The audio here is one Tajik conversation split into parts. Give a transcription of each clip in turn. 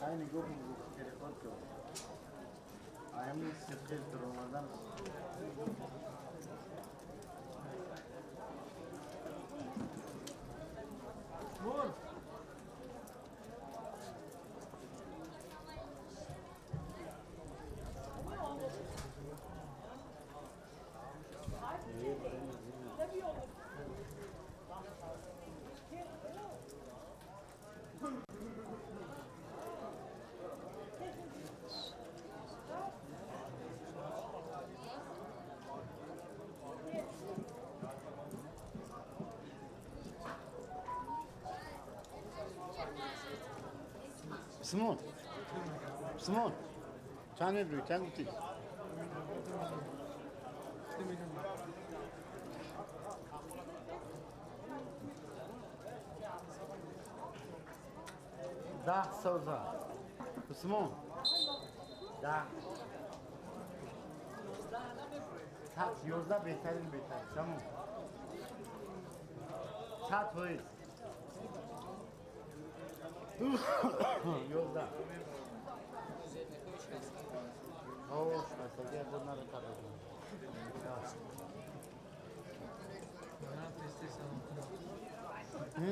Айни гуфт переход кун. Ҳамин сиқил даромадан. Мур. Simon. Simon. Чанд мебурӣ? Чанд гуфтӣ? Даҳ соза. Усмон. Даҳ. Сад 11 беҳтарин беҳтар. Тамом. 100%. 11. Ош, масалан, bunları takalım. Hı?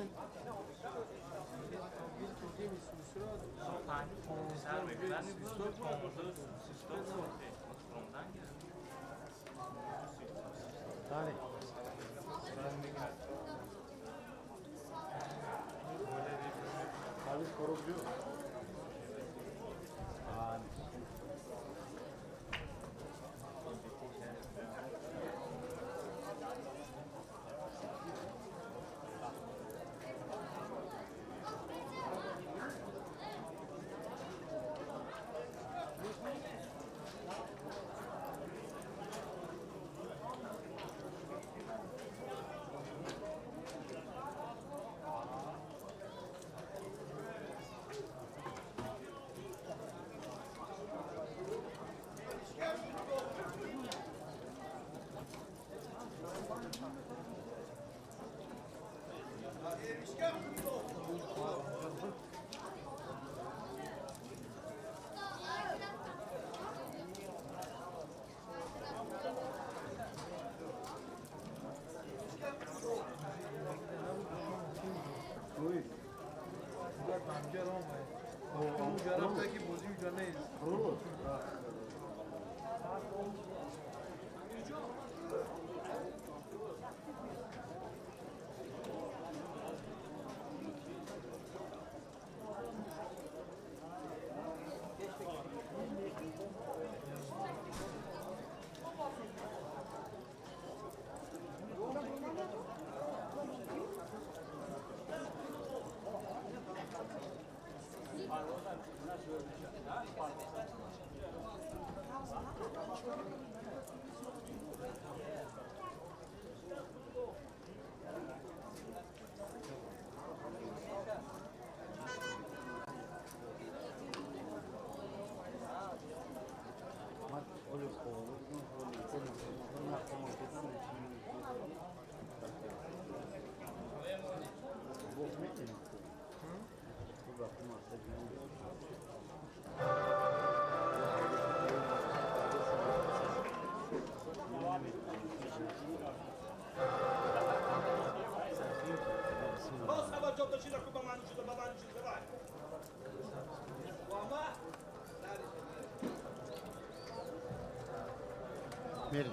Tarih. Tarih korupcu. Verin.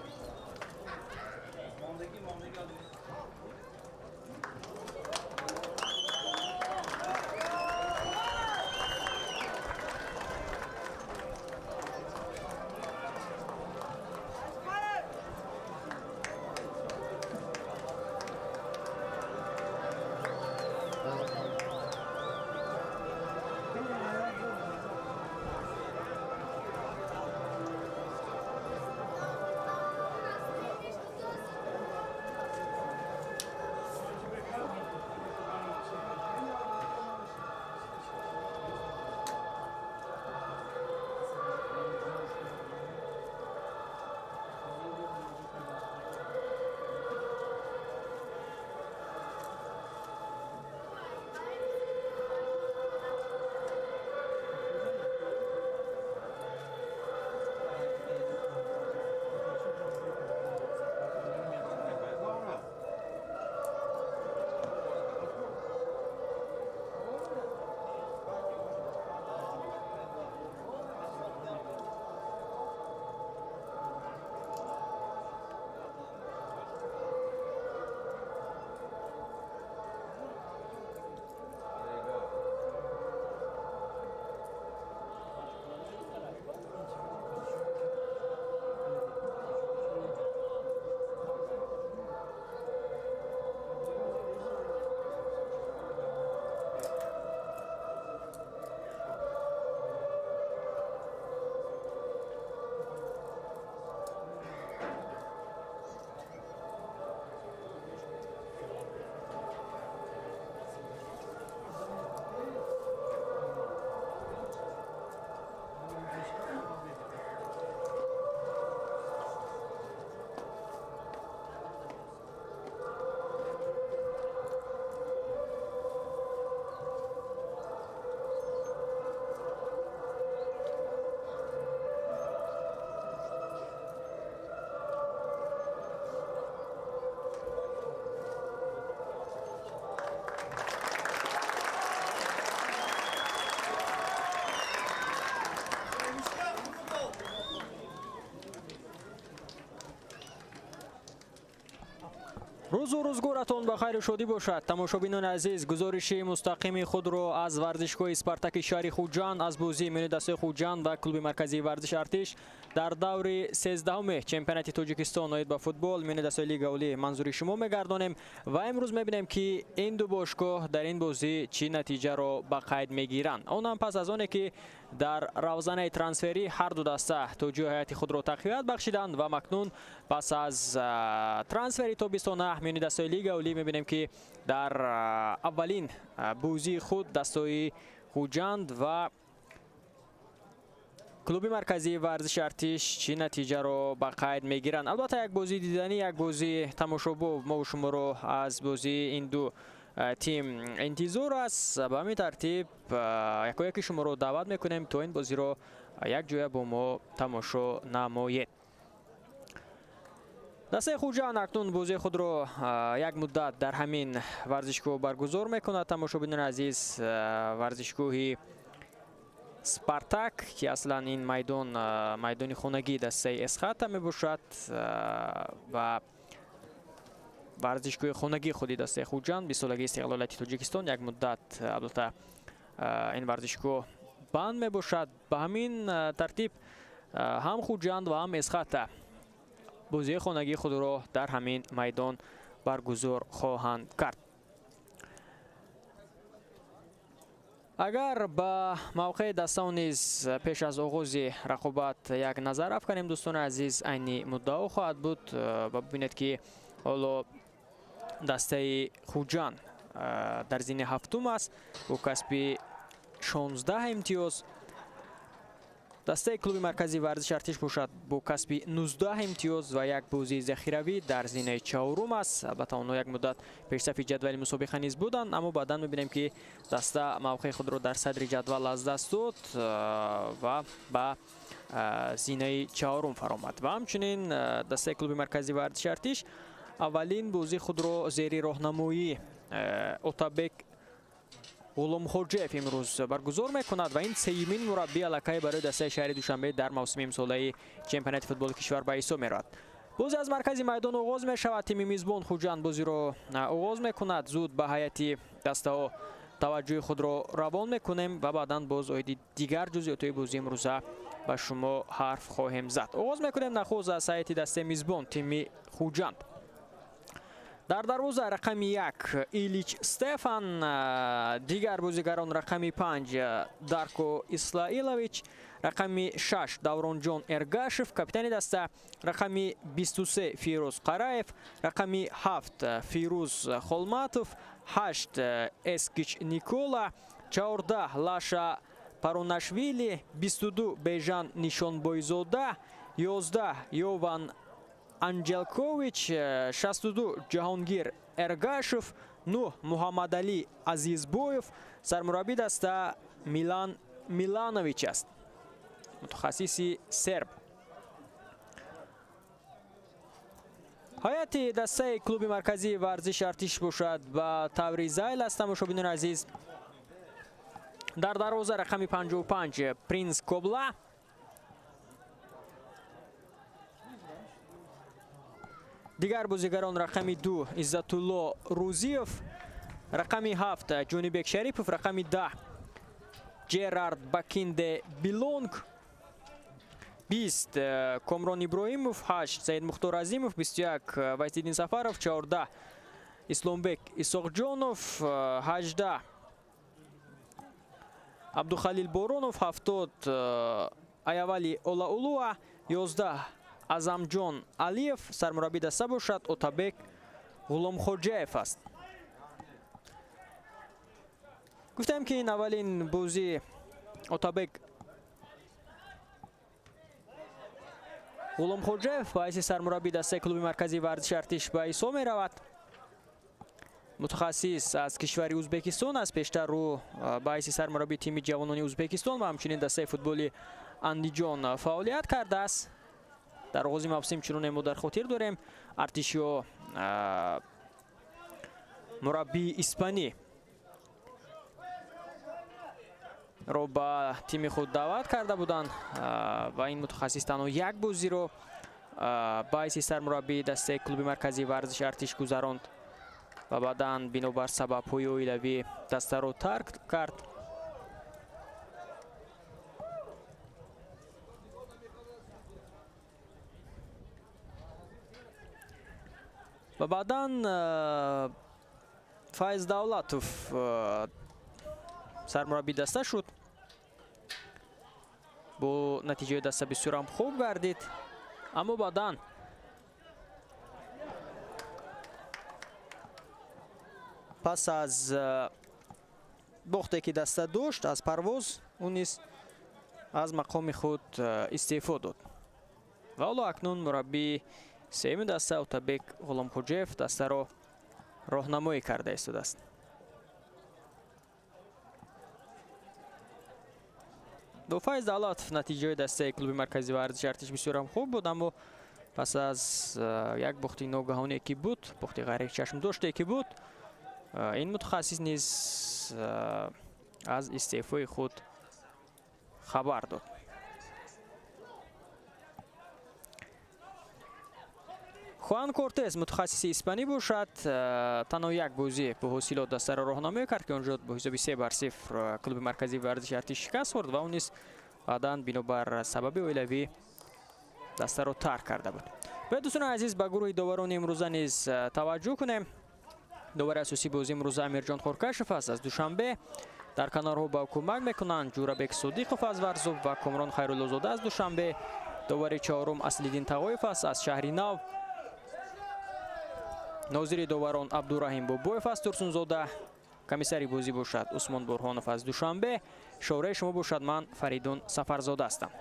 Рӯзу рӯзгоратон ба хайру шодӣ бошад. Тамошобинони азиз, гузориши мустақими худро аз варзишгоҳи Спартаки шаҳри Хуҷанд, аз бозии миёни дастаи Хуҷанд ва клуби марказии варзиши Артиш дар даври 13-уми чемпионати Тоҷикистон оид ба футбол миёни дастаи Лига Олӣ манзури шумо мегардонем ва имрӯз мебинем, ки ин ду бошгоҳ дар ин бозӣ чӣ натиҷаро ба қайд мегиранд. Он ҳам пас аз оне, ки дар равзанаи трансферӣ ҳар ду даста то ҷои ҳайати худро тақвият бахшиданд ва макнун пас аз трансфери тобистона миёни дастаи Лига Олӣ мебинем, ки дар аввалин бозии худ дастаи Хуҷанд ва клуби марказии варзиши Артиш чӣ натиҷаро ба қайд мегиранд. Албатта, як бозии диданӣ, як бозии тамошобоб мо шуморо аз бозии ин ду тим интизор аст. Ба ҳамин тартиб якояки шуморо даъват мекунем, то ин бозиро якҷоя бо мо тамошо намоед. Дастаи Хуҷанд акнун бозии худро як муддат дар ҳамин варзишгоҳ баргузор мекунад. Тамошобинони азиз, варзишгоҳи Спартак, ки аслан ин майдон майдони хонагии дастаи Эсхата мебошад ва варзишгоҳи хонагии худи дастаи Хуҷанд, 20-солагии истиқлолияти Тоҷикистон, як муддат албатта ин варзишгоҳ банд мебошад. Ба ҳамин тартиб ҳам Хуҷанд ва ҳам Эсхата бозии хонагии худро дар ҳамин майдон баргузор хоҳанд кард. Агар ба мавқеи дастао низ пеш аз оғози рақобат як назар афканем, дӯстони азиз, айни муддао хоҳад буд ва бибинед, ки ҳоло дастаи Хуҷанд дар зини ҳафтум аст бо касби 16 имтиёз. Дастаи клуби марказии варзиши Артиш бошад, бо касби 19 имтиёз ва як бозии захиравӣ дар зинаи чаҳорум аст. Албатта, онҳо як муддат пешсафи ҷадвали мусобиқа низ буданд, аммо баъдан мебинем, ки даста мавқеи худро дар садри ҷадвал аз даст дод ва ба зинаи чаҳорум фаромад. Ва ҳамчунин дастаи клуби марказии варзиши Артиш аввалин бозии худро зери роҳнамоии Отабек Ғуломхоҷиев имрӯз баргузор мекунад ва ин сеюмин мураббӣ аллакай барои дастаи шаҳри Душанбе дар мавсими имсолаи чемпионати футболи кишвар ба ҳисоб меравад. Бозӣ аз маркази майдон оғоз мешавад. Тими мизбон Хуҷанд бозиро оғоз мекунад. Зуд ба ҳайати дастаҳо таваҷҷӯҳи худро равон мекунем ва баъдан боз оиди дигар ҷузъиётҳои бозии имрӯза ба шумо ҳарф хоҳем зад. Оғоз мекунем нахуст аз ҳайати дастаи мизбон, тими Хуҷанд. Дар дарвоза рақами 1 Илич Стефан, дигар бозигарон: рақами 5 Дарко Ислаилович, рақами 6 Давронҷон Эргашев, капитани даста, рақами 23 Фирӯз Қараев, рақами 7 Фирӯз Холматов, 8 Эскич Никола, 14 Лаша Паронашвили, 22 Бежан Нишонбойзода, 11 Йован Анҷелкович, 62 Ҷаҳонгир Эргашев, 9 Муҳаммадалӣ Азизбоев. Сармураббӣ даста Милан Миланович аст, мутахассиси серб. Ҳайати дастаи клуби марказии варзиши Артиш бошад, ба таври зайл аст. Тамошобинони азиз, дар дарвоза рақами 55 Принс Кобла, дигар бозигарон: рақами 2 Иззатулло Рӯзиев, рақами 7 Ҷонибек Шарипов, рақами 10 Ҷерард Бакинде Билонг, 20 Комрон Иброҳимов, 8 Саидмухтор Азимов, 21 Вайсиддин Сафаров, 14 Исломбек Исоқҷонов, 18 Абдухалил Боронов, 70 Аявали Олаулуа, 11 Азамҷон Алиев. Сармураббӣ даста бошад, Отабек Ғуломхоҷаев аст. Гуфтем, ки ин аввалин бозии Отабек Ғуломхоҷаев ба ҳайси сармураббии дастаи клуби марказии варзиши Артиш ба ҳисоб меравад. Мутахассис аз кишвари Ӯзбекистон аст. Пештар ӯ ба ҳайси сармураббии тими ҷавонони Ӯзбекистон ва ҳамчунин дастаи футболи Андиҷон фаъолият кардааст. Дар оғози мавсим, чуноне мо дар хотир дорем, артишиҳо мураббии испанӣ ро ба тими худ даъват карда буданд ва ин мутахассис танҳо як бозиро ба ҳайси сармураббии дастаи клуби марказии варзиши Артиш гузаронд ва баъдан бинобар сабабҳои оилавӣ дастаро тарк кард. Ва баъдан Файз Давлатов сармураббии даста шуд. Бо натиҷаи даста бисёрам хуб гардид, аммо баъдан пас аз бохте ки даста дошт аз Парвоз, ӯ низ аз мақоми худ истеъфо дод. Ва ҳоло акнун мураббии сеюми даста Отабек Ғуломхоҷиев дастаро роҳнамоӣ карда истодааст. Бо Файз Давлатов натиҷаи дастаи клуби марказии варзиши Артиш бисёрам хуб буд, аммо пас аз як бохти ногаҳоне ки буд, бохти ғайричашмдоште ки буд, ин мутахассис низ аз истеъфои худ хабар дод. Хуан Кортес мутахассиси испанӣ бошад, танҳо як бозӣ бо ҳосилот дастаро роҳнамоӣ кард, ки онҷо бо ҳисоби 3-0 клуби марказии варзиши Артиш шикаст хӯрд ва ӯ низ баъдан бинобар сабаби оилавӣ дастаро тарк карда буд. Бояд, дӯстони азиз, ба гурӯҳи доварони имрӯза низ таваҷҷӯҳ кунем. Довари асосии бозӣ имрӯза Амирҷон Хоркашев аст аз Душанбе. Дар канорҳо ба кӯмак мекунанд Ҷурабек Содиқов аз Варзоб ва Комрон Хайруллозода аз Душанбе. Довари чаҳорум Аслиддин Тағоев аст аз шаҳри Нав. Нозири доварон Абдураҳим Бобоев аз Турсунзода. Комиссари бозӣ бошад Усмон Бурҳонов аз Душанбе. Шораи шумо бошад ман Фаридун Сафарзода ҳастам.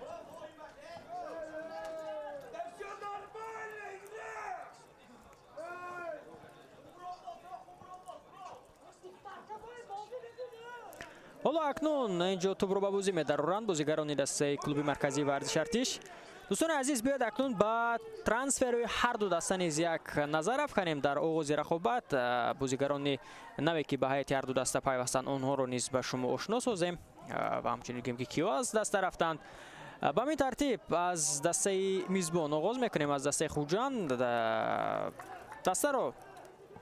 Ҳоло акнун инҷо тӯбро ба бозӣ медароранд бозигарони дастаи клуби марказии варзиши Артиш. Дӯстони азиз, биёед акнун ба трансферҳои ҳар ду даста низ як назар афканем. Дар оғози рақобат бозигарони наве ки ба ҳайати ҳар ду даста пайвастанд, онҳоро низ ба шумо ошно созем ва ҳамчунин гӯем ки киҳо аз даста рафтанд. Ба ҳамин тартиб аз дастаи мизбон оғоз мекунем. Аз дастаи Хуҷанд дастаро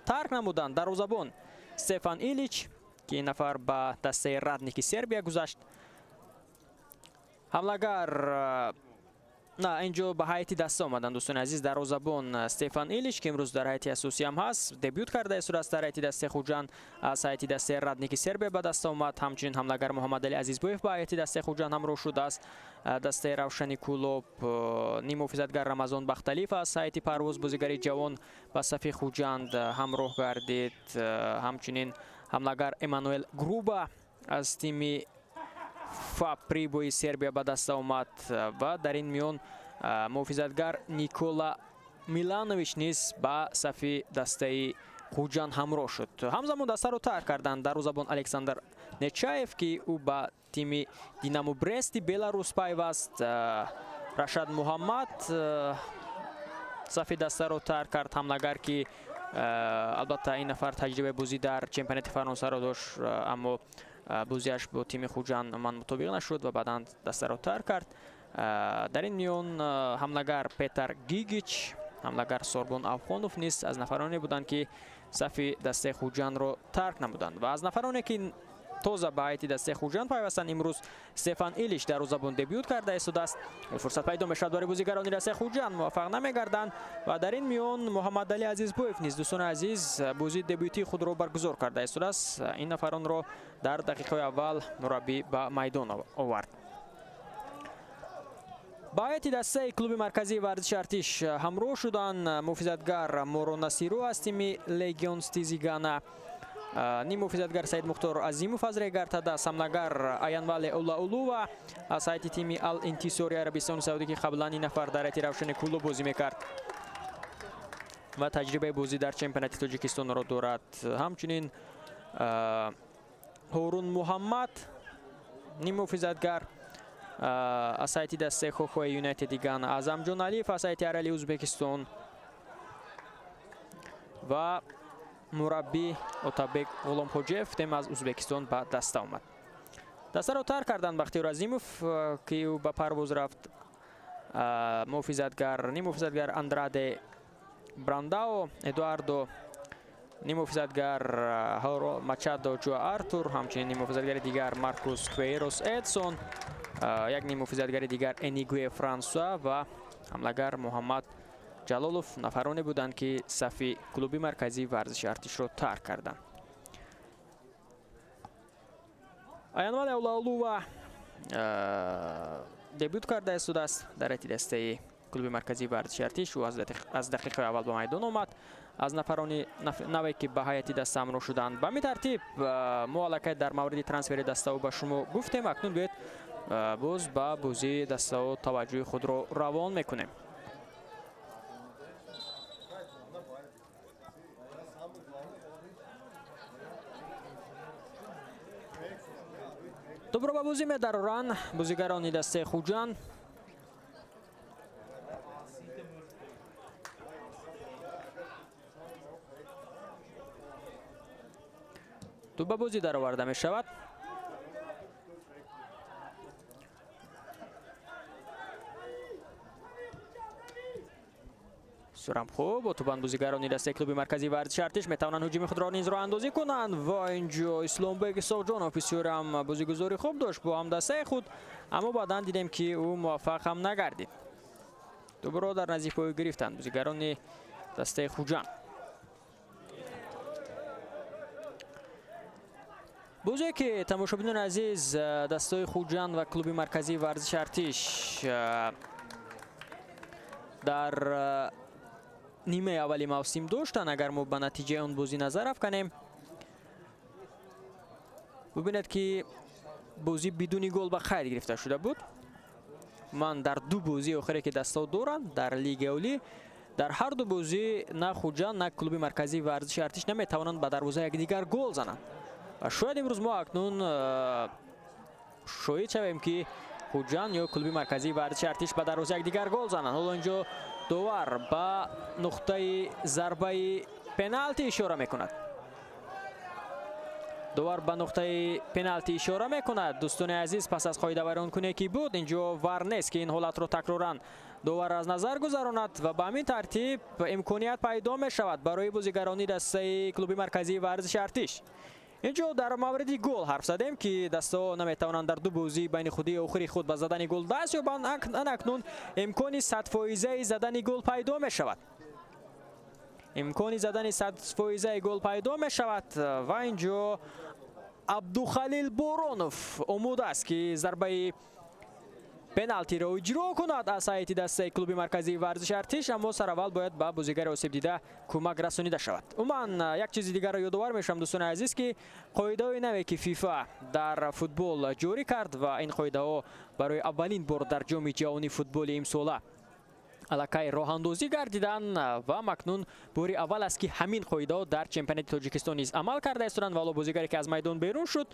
тарк намуданд дарвозабон Стефан Илич, ки ин нафар ба дастаи Радники Сербия гузашт. Ҳамлагар на инҷо ба ҳайати даста омаданд, дӯстони азиз, дарвозабон Стефан Илич, ки имрӯз дар ҳайати асосӣ ҳам ҳаст, дебют карда истодааст дар ҳайати дастаи Хуҷанд, аз ҳайати дастаи Радники Сербия ба даста омад. Ҳамчунин ҳамлагар Муҳаммадали Азизбоев ба ҳайати дастаи Хуҷанд ҳамроҳ шудааст. Дастаи Равшани Кӯлоб ниммуҳофизатгар Рамазон Бахталиев аз ҳайати Парвоз, бозигари ҷавон, ба сафи Хуҷанд ҳамроҳ гардид. Ҳамчунин ҳамлагар Эммануэл Груба аз тими ФАП Прибои Сербия ба даста омад ва дар ин миён муҳофизатгар Никола Миланович низ ба сафи дастаи Хуҷанд ҳамроҳ шуд. Ҳамзамон дастаро тарк карданд дарвозабон Александр Нечаев, ки ӯ ба тими Динамо Брести Беларус пайваст. Рашад Муҳаммад сафи дастаро тарк кард, ҳамлагар, ки албатта ин нафар таҷрибаи бозӣ дар чемпионати Фаронсаро дошт, аммо бозиаш бо тими Хуҷанд ман мутобиқ нашуд ва баъдан дастаро тарк кард. Дар ин миён ҳамлагар Петар Гигич, ҳамлагар Сорбон Авхонов низ аз нафароне буданд, ки сафи дастаи Хуҷандро тарк намуданд. Ва аз нафароне ки тоза ба ҳайати дастаи Хуҷанд пайвастанд, имрӯз Стефан Илич дарвозабон дебют карда истодааст. Фурсат пайдо мешавад барои бозигарони дастаи Хуҷанд, муваффақ намегарданд. Ва дар ин миён Муҳаммадали Азизбоев низ, дӯстони азиз, бозии дебютии худро баргузор карда истодааст. Ин нафаронро дар дақиқаҳои аввал мураббӣ ба майдон овард. Ба ҳайати дастаи клуби марказии варзиши Артиш ҳамроҳ шуданд муҳофизатгар Моро Насиру аз тими Легион Стизигана, ним муҳофизатгар Саид Мухтор Азимов аз Регартада, ҳамлагар Аянвале Улаулува аз ҳайати тими Ал Интисори Арабистони Саудӣ, ки қаблан ин нафар дар ҳайати Равшани Кӯлоб бозӣ мекард ва таҷрибаи бозӣ дар чемпионати Тоҷикистонро дорад. Ҳамчунин Ҳорун Муҳаммад, ним муҳофизатгар аз ҳайати дастаи Хохои Юнайтеди Гана, Аъзамҷон Алиев аз ҳайати Арали Ӯзбекистон ва мураббӣ Отабек Ғуломхоҷиев тем аз Ӯзбекистон ба даста омад. Дастаро тарк карданд Бахтиёр Азимов, ки ӯ ба Парвоз рафт. Муҳофизатгар, ниммуҳофизатгар Андраде Брандао Эдуардо, ниммуҳофизатгар Мачадо Ҷоа Артур, ҳамчунин ниммуҳофизатгари дигар Маркус Квейрос Эдсон, як ниммуҳофизатгари дигар Энигуе Франсуа ва ҳамлагар Муҳаммад Ҷалолов нафароне буданд, ки сафи клуби марказии варзиши Артишро тарк карданд. Аянвал Авлаулува дебют карда истодааст дар ҳайати дастаи клуби марказии варзиши Артиш. Ӯ аз дақиқаи аввал ба майдон омад. Аз нафарони наве, ки ба ҳайати даста ҳамроҳ шуданд. Ба ҳамин тартиб мо аллакай дар мавриди трансфери дастаҳо ба шумо гуфтем. Акнун биёед, боз ба бозии дастаҳо таваҷҷӯҳи худро равон мекунем. Тӯбро ба бозӣ медароранд бозигарони дастаи Хуҷанд. Тӯб ба бозӣ дароварда мешавад. Сурам хуб бо тӯбанд бозигарони дастаи клуби марказии варзиши Артиш метавонанд ҳуҷуми худро низ роҳандозӣ кунанд ва инҷо Исломбек Исоқҷонов бисёрам бозигузори хуб дошт бо ҳамдастаи худ, аммо баъдан дидем, ки ӯ муваффақ ҳам нагардид. Тӯбро дар наздик пой гирифтанд бозигарони дастаи Хуҷанд. Бозие, ки тамошобинони азиз, дастаи Хуҷанд ва клуби марказии варзиши Артиш дар нимаи аввали мавсим доштанд, агар мо ба натиҷаи он бозӣ назар афканем, бубинед, ки бозӣ бидуни гол ба қайд гирифта шуда буд. Ман дар ду бозии охире, ки дастаҳо доранд дар Лигаи Олӣ, дар ҳар ду бозӣ на Хуҷанд, на клуби марказии варзиши Артиш наметавонанд ба дарвозаи якдигар гол зананд. Ва шояд имрӯз мо акнун шоҳид шавем, ки Хуҷанд ё клуби марказии варзиши Артиш ба дарвозаи якдигар гол зананд. Ҳоло инҷо довар ба нуқтаи зарбаи пеналти ишора мекунад. Довар ба нуқтаи пеналти ишора мекунад. Дӯстони азиз, пас аз қоидавайронкуние, ки буд, инҷо вар нест, ки ин ҳолатро такроран довар аз назар гузаронад ва ба ҳамин тартиб имконият пайдо мешавад барои бозигарони дастаи клуби марказии варзиши Артиш. Инҷо дар мавриди гол ҳарф задем, ки дастаҳо наметавонанд дар ду бозии байни худии охири худ ба задани гол даст ёбанд. Акнун имкони 100-фоизаи задани гол пайдо мешавад. Имкони задани 100-фоизаи гол пайдо мешавад ва инҷо Абдухалил Боронов омода аст, ки зарбаи пеналтиро иҷро кунад аз ҳайати дастаи клуби марказии варзиши Артиш, аммо сараввал бояд ба бозигари осебдида кӯмак расонида шавад. Умуман, як чизи дигарро ёдовар мешавам, дӯстони азиз, ки қоидаҳои наве, ки ФИФА дар футбол ҷорӣ кард ва ин қоидаҳо барои аввалин бор дар Ҷоми ҷаҳонии футболи имсола аллакай роҳандозӣ гардиданд ва акнун бори аввал аст, ки ҳамин қоидаҳо дар чемпионати Тоҷикистон низ амал карда истоданд. Ва ҳоло бозигаре, ки аз майдон берун шуд,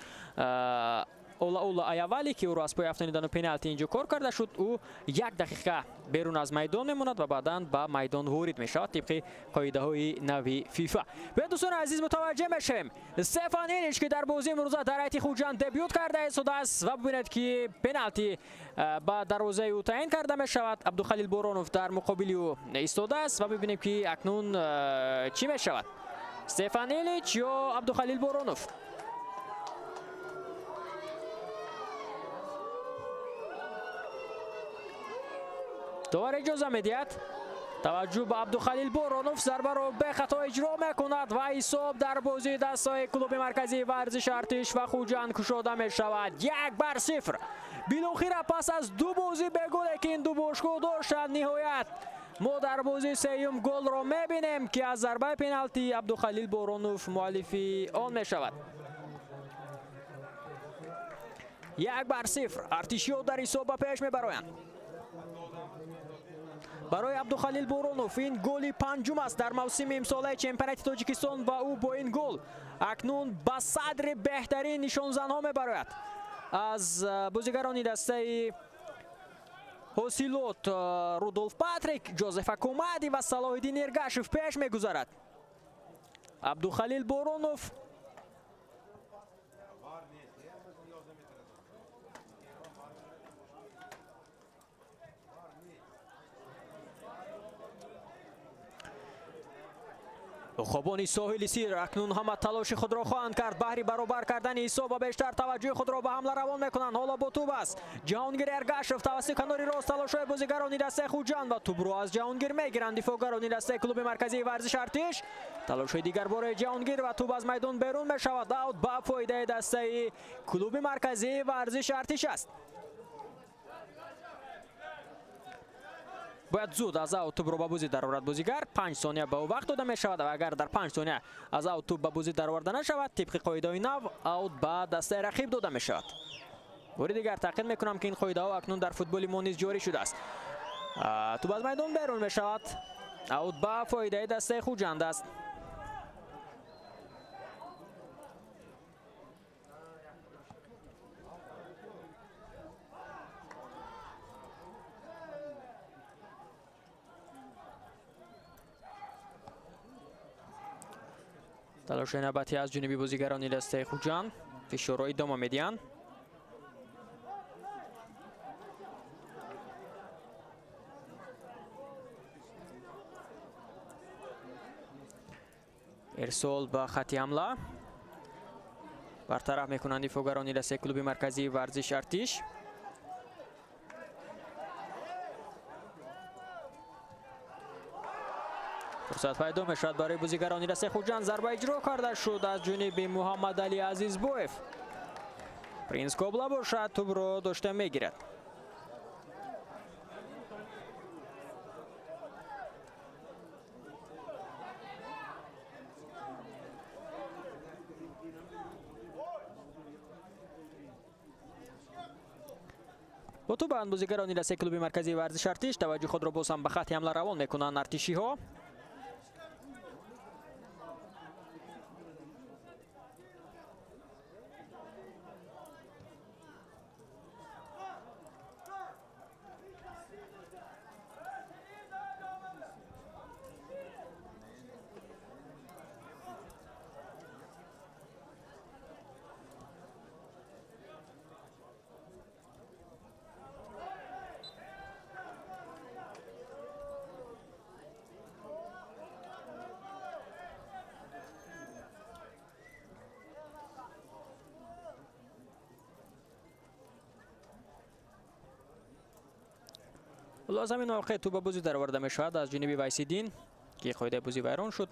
Олаула Аявали, ки ӯро аз пои афтонидану пеналти инҷо кор карда шуд, ӯ як дақиқа берун аз майдон мемонад ва баъдан ба майдон ворид мешавад тибқи қоидаҳои нави ФИФА. Биёед, дӯстони азиз, мутаваҷҷеҳ мешавем. Стефан Илич, ки дар бозии имрӯза дар ҳайати Хуҷанд дебют карда истодааст, ва бубинед, ки пеналти ба дарвозаи ӯ таъин карда мешавад. Абдухалил Боронов дар муқобили ӯ истодааст ва бибинем, ки акнун чӣ мешавад: Стефан Илич ё Абдухалил Боронов. Довар иҷоза медиҳад. Таваҷҷӯҳ ба Абдухалил Боронов, зарбаро бехато иҷро мекунад ва ҳисоб дар бозии дастаи клуби марказии варзиши Артиш ва Хуҷанд кушода мешавад 1-0. Билохира пас аз ду бозӣ беголе, ки ин ду бошгоҳ доштанд, ниҳоят мо дар бозии сеюм голро мебинем, ки аз зарбаи пеналти Абдухалил Боронов муаллифи он мешавад. 1-0, артишиё дар ҳисоб ба пеш мебароянд. Барои Абдухалил Боронов ин голи панҷум аст дар мавсими имсолаи чемпионати Тоҷикистон ва ӯ бо ин гол акнун ба садри беҳтарин нишонзанҳо мебарояд. Аз бозигарони дастаи Ҳосилот Рудолф Патрик, Ҷозеф Акомади ва Салоҳиддин Эргашев пеш мегузарад. Абдухалил Боронов Уқобони соҳили Сир акнун ҳама талоши худро хоҳанд кард баҳри баробар кардани ҳисоб ва бештар таваҷҷӯҳи худро ба ҳамла равон мекунанд. Ҳоло бо тӯб аст Ҷаҳонгир Эргашев тавассути канори рост талошҳои бозигарони дастаи Хуҷанд ва тӯбро аз Ҷаҳонгир мегиранд дифоъгарони дастаи клуби марказии варзиши Артиш. Талошҳои дигар бораи Ҷаҳонгир ва тӯб аз майдон берун мешавад. Аут ба фоидаи дастаи клуби марказии варзиши Артиш аст. Бояд зуд аз аут тӯбро ба бозӣ дароварад бозигар. 5 сония ба ӯ вақт дода мешавад ва агар дар 5 сония аз аут тӯб ба бозӣ дароварда нашавад, тибқи қоидаҳои нав аут ба дастаи рақиб дода мешавад. Бори дигар таъқид мекунам, ки ин қоидаҳо акнун дар футболи мо низ ҷорӣ шудааст. Тӯб аз майдон берун мешавад. Аут ба фоидаи дастаи Хуҷанд аст. Талоши навбатӣ аз ҷониби бозигарони дастаи Хуҷанд фишорро идома медиҳанд. Ирсол ба хати ҳамла бартараф мекунанд дифоъгарони дастаи клуби марказии варзиши Артиш. Фурсат пайдо мешавад барои бозигарони дастаи Хуҷанд. Зарба иҷро карда шуд аз ҷониби Муҳаммадалӣ Азизбоев. Принс Кобла бошад тӯбро дошта мегирад. Бо тӯб бозигарони дастаи клуби марказии варзиши Артиш таваҷҷӯҳи худро боз ҳам ба хати ҳамла равон мекунанд артишиҳо. Аз ҳамин мавқеъ тӯб ба бозӣ дароварда мешавад аз ҷониби Вайсиддин, ки қоидаи бозӣ вайрон шуд.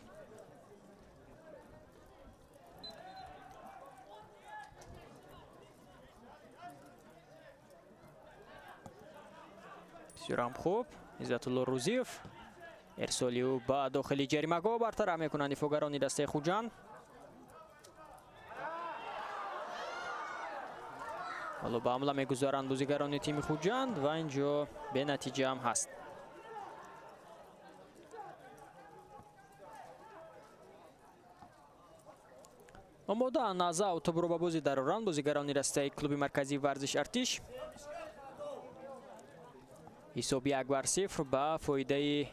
Бисёрам хуб Иззатулло Рӯзиев ирсоли ӯ ба дохили ҷаримагоҳ бартараф мекунанд дифоъгарони дастаи Хуҷанд. Ҳоло ба ҳамла мегузаранд бозигарони тими Хуҷанд ва инҷо бенатиҷа ҳам ҳаст. Омодаанд аз аут тӯбро ба бозӣ дароранд бозигарони дастаи клуби марказии варзиши Артиш. Ҳисоб 1-0 ба фоидаи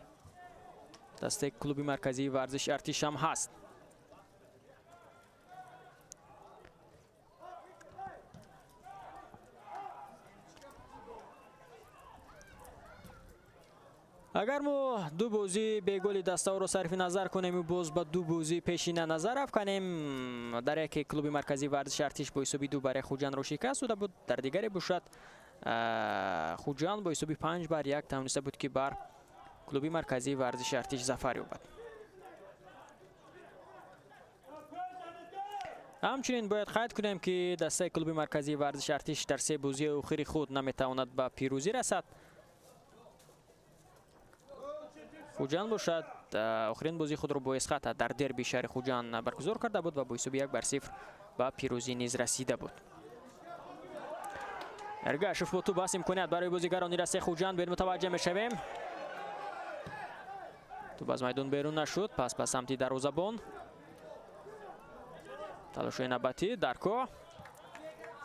дастаи клуби марказии варзиши Артиш ҳам ҳаст. Агар мо ду бозии беголи дастаҳоро сарфи назар кунем боз ба ду бозии пешина назар афканем, дар яке клуби марказии варзиши Артиш бо ҳисоби 2-1 Хуҷандро шикаст дода буд, дар дигаре бошад Хуҷанд бо ҳисоби 5-1 тавониста буд, ки бар клуби марказии варзиши Артиш зафар ёбад. Ҳамчунин бояд қайд кунем, ки дастаи клуби марказии варзиши Артиш дар се бозии охири худ наметавонад ба пирӯзӣ расад. Хуҷанд бошад охирин бозии худро бо Эсхата дар дерби шаҳри Хуҷанд баргузор карда буд ва бо ҳисоби 1-0 ба пирӯзӣ низ расида буд. Эргашев бо тӯб аст, имконият барои бозигарони дастаи Хуҷанд. Бер мутаваҷҷеҳ мешавем. Тӯб аз майдон берун нашуд, пас ба самти дарвозабон. Талошҳои навбатӣ Дарко.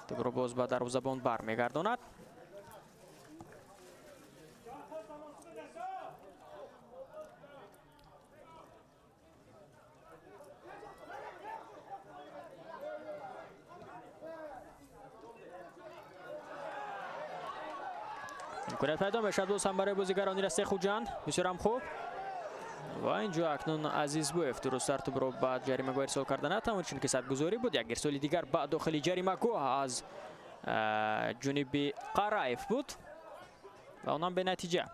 Тӯбро боз ба дарвозабон бармегардонад. Имконият пайдо мешавад боз ҳам барои бозигарони дастаи Хуҷанд. Бисёрам хуб. Ва инҷо акнун Азизбоев дурусттар тӯбро ба ҷаримагоҳ ирсол карда натавонист, чунки садгузорӣ буд. Як ирсоли дигар ба дохили ҷаримагоҳ аз ҷониби Қараев буд ва онам бенатиҷа.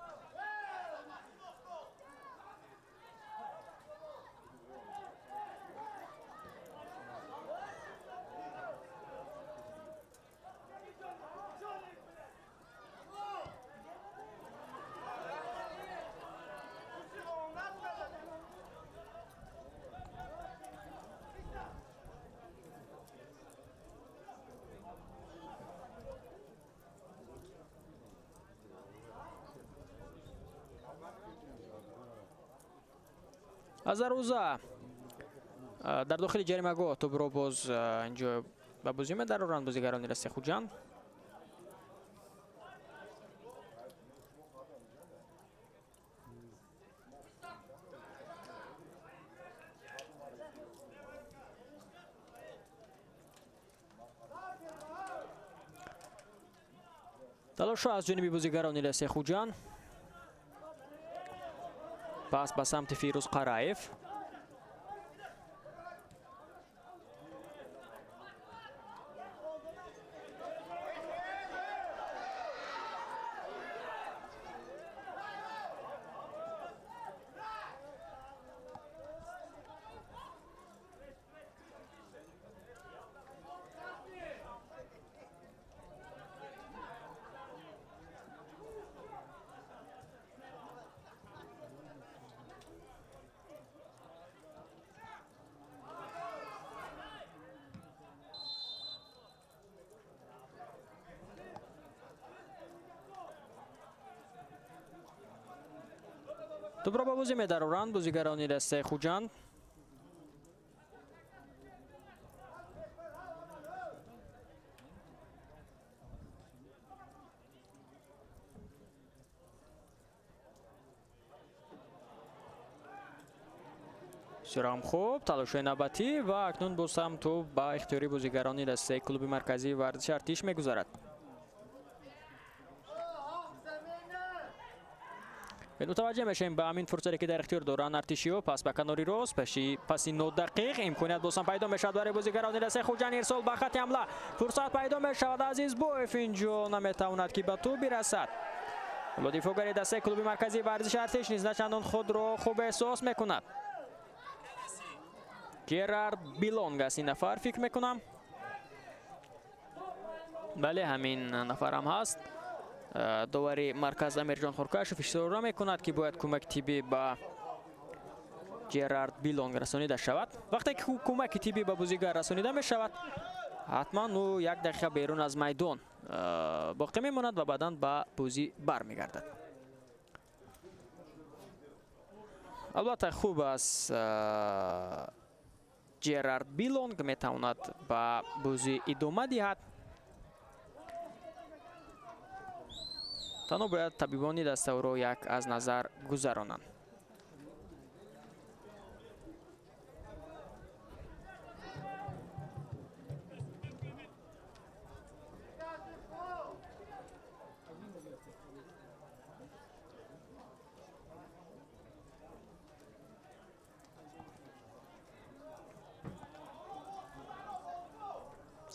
Аз дарвоза дар дохили ҷаримагоҳ тӯбро боз инҷо ба бозӣ медароранд бозигарони дастаи Хуҷанд. Талошҳо аз ҷониби бозигарони дастаи Хуҷанд. Пас ба самти Фирӯз Қараев. Тӯбро ба бозӣ медароранд бозигарони дастаи Хуҷанд. Бисёрам хуб, талошҳои навбатӣ ва акнун боз ҳам тӯб ба ихтиёри бозигарони дастаи клуби марказии варзиши Артиш мегузарад. Мутаваҷҷеҳ мешавем ба ҳамин фурсате ки дар ихтиёр доранд артишиҳо. Пас ба канори рост, паси нодақиқ имконият бозам пайдо мешавад барои бозигарони дастаи Хуҷанд. Ирсол ба хати ҳамла, фурсат пайдо мешавад. Азизбоев инҷо наметавонад ки ба тӯб бирасад. Ҳоло дифоъгари дастаи клуби марказии варзиши Артиш низ начандон худро хуб эҳсос мекунад. Ҷерард Билонг аст ин нафар, фикр мекунам. Бале, ҳамин нафарам ҳаст. Довари марказ Амирҷон Хуркашев ишора мекунад ки бояд кӯмаки тиббӣ ба Ҷерард Билонг расонида шавад. Вақте ки кӯмаки тиббӣ ба бозигар расонида мешавад, ҳатман ӯ як дақиқа берун аз майдон боқӣ мемонад ва баъдан ба бозӣ бармегардад. Албатта хуб аст, Ҷерард Билонг метавонад ба бозӣ идома диҳад. Танҳо бояд табибони дастаро як аз назар гузаронанд.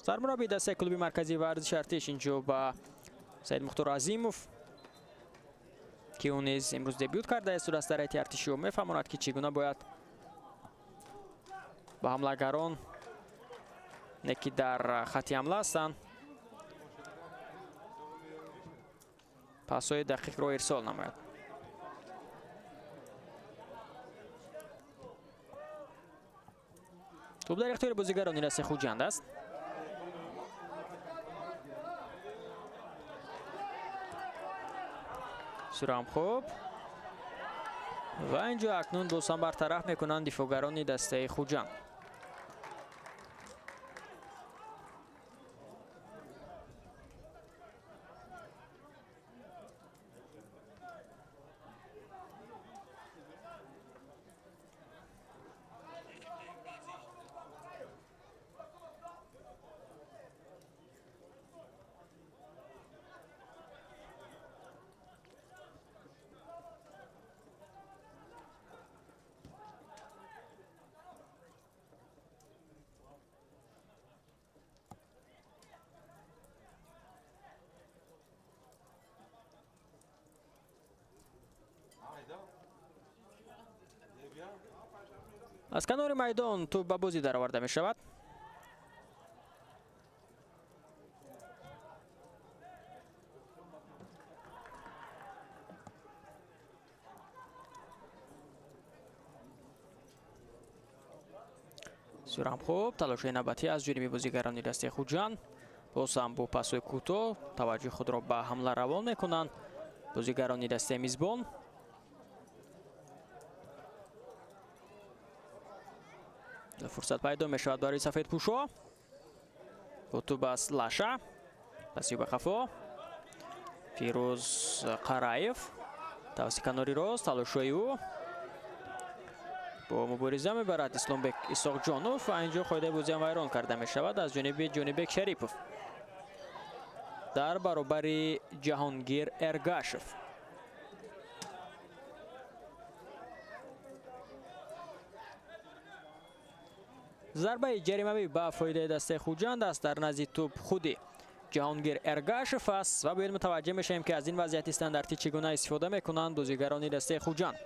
Сармураббии дастаи клуби марказии варзиши Артиш инҷо ба Саид Мухтор Азимов, ки ӯ низ имрӯз дебют кардааст дар ҳайати артишиҳо, мефаҳмонад ки чӣ гуна бояд ба ҳамлагарон, не ки дар хати ҳамла ҳастанд, пасҳои дақиқро ирсол намояд. Тӯб дар ихтиёри бозигарони дастаи Хуҷанд аст. Сурам хуб. Ва инҷо акнун бозам бартараф мекунанд дифоъгарони дастаи Хуҷанд. Аз канори майдон тӯп ба бозӣ дароварда мешавад. Бисёрам хуб, талоши навбатӣ аз ҷониби бозигарони дастаи Хуҷанд. Боз ҳам бо пасҳои кӯтоҳ таваҷҷӯҳи худро ба ҳамла равон мекунанд бозигарони дастаи мизбон. Фурсат пайдо мешавад барои сафедпӯшо. Бо тӯп аз Лаша, паси ба қафо. Фирӯз Қараев тавассути канори рост, талошҳои ӯ бо мубориза мебарад Исломбек Исоқҷонов ва инҷо қоидаи бозиам вайрон карда мешавад аз ҷониби Ҷонибек Шарипов дар баробари Ҷаҳонгир Эргашев. Зарбаи ҷаримавӣ ба фоидаи дастаи Хуҷанд аст. Дар назди тӯп худи Ҷаҳонгир Эргашев аст ва бояд мутаваҷҷеҳ мешавем, ки аз ин вазъияти стандартӣ чӣ гуна истифода мекунанд бозигарони дастаи Хуҷанд.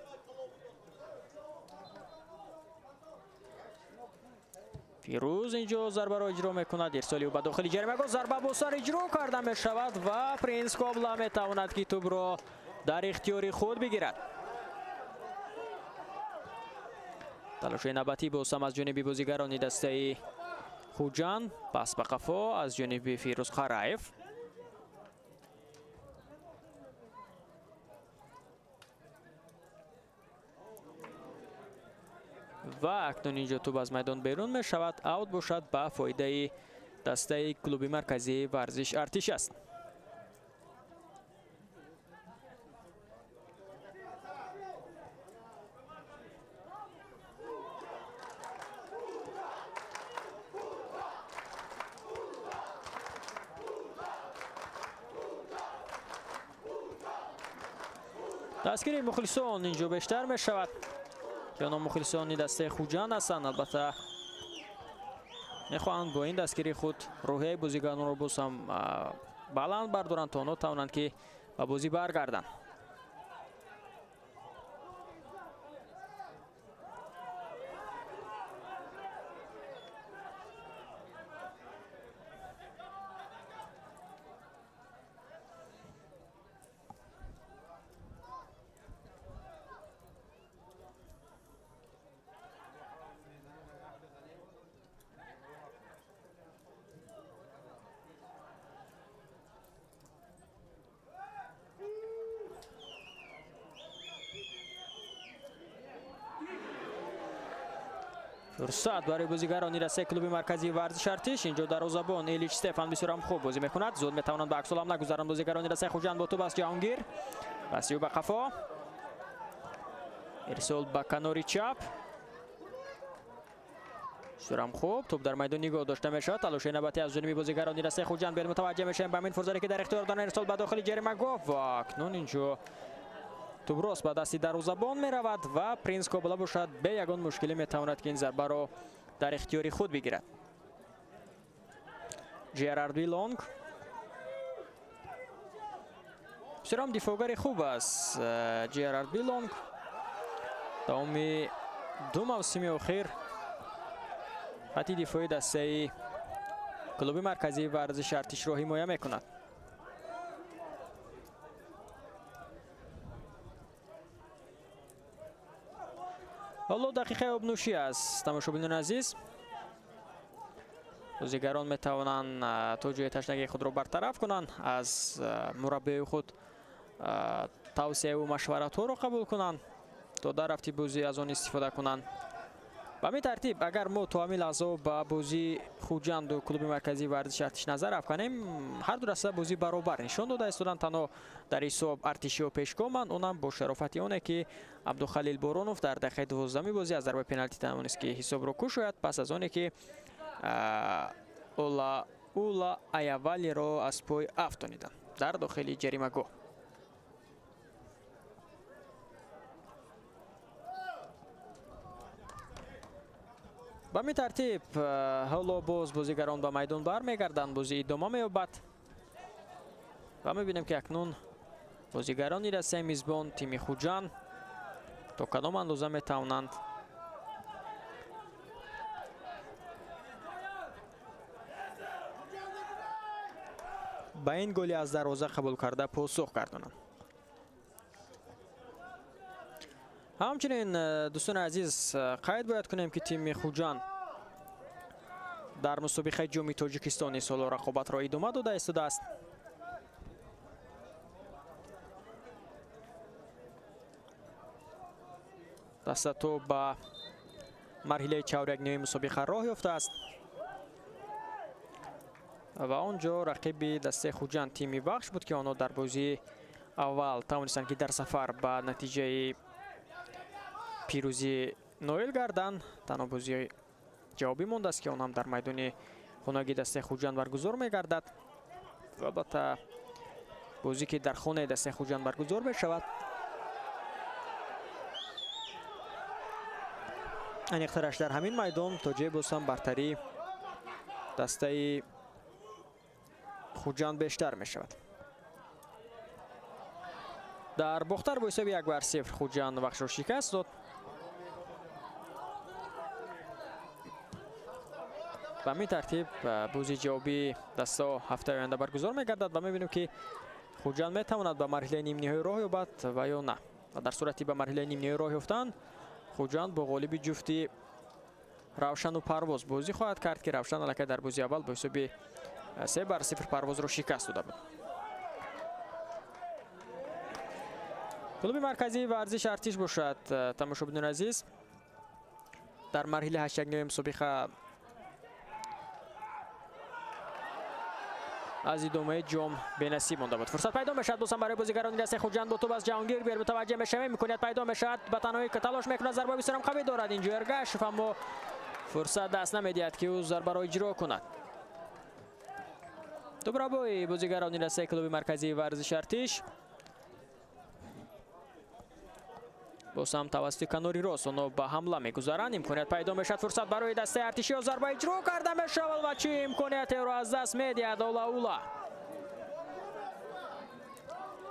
Фирӯз инҷо зарбаро иҷро мекунад. Ирсоли ӯ ба дохили ҷаримагоҳ, зарба бо сар иҷро карда мешавад ва Принс Кобла метавонад, ки тӯбро дар ихтиёри худ бигирад. Талоши навбатӣ боз ҳам аз ҷониби бозигарони дастаи Хуҷанд, пас ба қафо аз ҷониби Фирӯз Қараев. Ва акнун инҷо тӯп аз майдон берун мешавад. Аут бошад ба фоидаи дастаи клуби марказии варзиш Артиш аст. Дастгирии мухлисон инҷо бештар мешавад, ки онҳо мухлисони дастаи Хуҷанд ҳастанд. Албатта мехоҳанд бо ин дастгирии худ рӯҳияи бозигаронро боз ҳам баланд бардоранд, то онҳо тавонанд, ки ба бозӣ баргарданд. Фурсат барои бозигарони дастаи клуби марказии варзиш Артиш. Инҷо дарвозабон Илич Стефан бисёр ҳам хуб бозӣ мекунад. Зуд метавонанд ба аксул ҳамла гузаранд бозигарони дастаи Хуҷанд. Бо тӯп аст Ҷаҳонгир, паси ӯ ба қафо, ирсол ба канори чап. Бисёр ҳам хуб, тӯп дар майдон нигоҳ дошта мешавад. Талоши навбатӣ аз ҷониби бозигарони дастаи Хуҷанд. Бел мутаваҷҷеҳ мешавем ба ҳамин фурсате, ки дар ихтиёр доранд. Ирсол ба дохили ҷаримагоҳ ва акнун инҷо тӯп рост ба дасти дарвозабон меравад ва Принс Кобла бошад бе ягон мушкилӣ метавонад, ки ин зарбаро дар ихтиёри худ бигирад. Жерард Билонг бисёр ҳам дифоъгари хуб аст. Жерард Билонг давоми ду мавсими охир хати дифои дастаи клуби марказии варзиши Артишро ҳимоя мекунад. Ҳоло дақиқаи обнӯшӣ аст, тамошобинони азиз. Бозигарон метавонанд то ҷои ташнагии худро бартараф кунанд, аз мураббии худ тавсияву машваратҳоро қабул кунанд, то дар рафти бозӣ аз он истифода кунанд. Ба ҳамин тартиб, агар мо то ҳамин лаҳзаҳо ба бозии Хуҷанду клуби марказии варзиши Артиш назар афканем, ҳар ду даста бозӣ баробар нишон дода истоданд. Танҳо дар ҳисоб Артишиҳо пешгоманд, онам бо шарофати оне, ки Абдухалил Боронов дар дақиқаи 12-ми бозӣ аз зарбаи пеналти тавонист, ки ҳисобро кушояд, пас аз оне, ки Ула Аявалиро аз пой афтониданд дар дохили ҷаримагоҳ. Ба ҳамин тартиб ҳоло боз бозигарон ба майдон бармегарданд, бозӣ идома меёбад ва мебинем, ки акнун бозигарони дастаи мизбон тими Хуҷанд то кадом андоза метавонанд ба ин голи аз дарвоза қабул карда посух гардонанд. Ҳамчунин, дӯстони азиз, қайд бояд кунем, ки тими Хуҷанд дар мусобиқаи Ҷоми Тоҷикистон ин соло рақобатро идома дода истодааст. Даста то ба марҳилаи чаҳорякниҳои мусобиқа роҳ ёфтааст ва он ҷо рақиби дастаи Хуҷанд тими Вахш буд, ки онҳо дар бозии аввал тавонистанд, ки дар сафар ба натиҷаи пирӯзӣ ноил гарданд. Танҳо бозии ҷавобӣ мондааст, ки он ҳам дар майдони хонагии дастаи Хуҷанд баргузор мегардад. Албатта, бозӣ ки дар хонаи дастаи Хуҷанд баргузор мешавад, аниқтараш дар ҳамин майдон то ҷое боз ҳам бартарии дастаи Хуҷанд бештар мешавад. Дар Бохтар бо ҳисоби 1-0 Хуҷанд Вахшро шикаст дод. Ба ҳамин тартиб бозии ҷавобии дастаҳо ҳафтаи оянда баргузор мегардад ва мебинем, ки Хуҷанд метавонад ба марҳилаи нимниҳоӣ роҳ ёбад ва ё на. Ва дар сурати ба марҳилаи нимниҳоӣ роҳ ёфтан, Хуҷанд бо ғолиби ҷуфти Равшану Парвоз бозӣ хоҳад кард, ки Равшан аллакай дар бозии аввал бо ҳисоби 3-0 Парвозро шикаст дода буд. Клуби марказии варзиш Артиш бошад, тамошобинони азиз, дар марҳилаи ҳаштякниҳои мусобиқа аз идомаи ҷом бенасиб монда буд. Фурсат пайдо мешавад боз ҳам барои бозигарони дастаи Хуҷанд. Бо тӯб аз Ҷаҳонгир бер мутаваҷҷеҳ мешавем, имконият пайдо мешавад, ба танҳоӣ талош мекунад, зарбаи бисёрам қавӣ дорад инҷо Эргашев, аммо фурсат даст намедиҳад, ки ӯ зарбаро иҷро кунад. Тӯбрабои бозигарони дастаи клуби марказии варзиши Артиш боз ҳам тавассути канори рост онҳо ба ҳамла мегузаранд. Имконият пайдо мешавад, фурсат барои дастаи Артишиё, зарба иҷро карда мешавад ва чӣ имкониятеро аз даст медиҳад Олаула.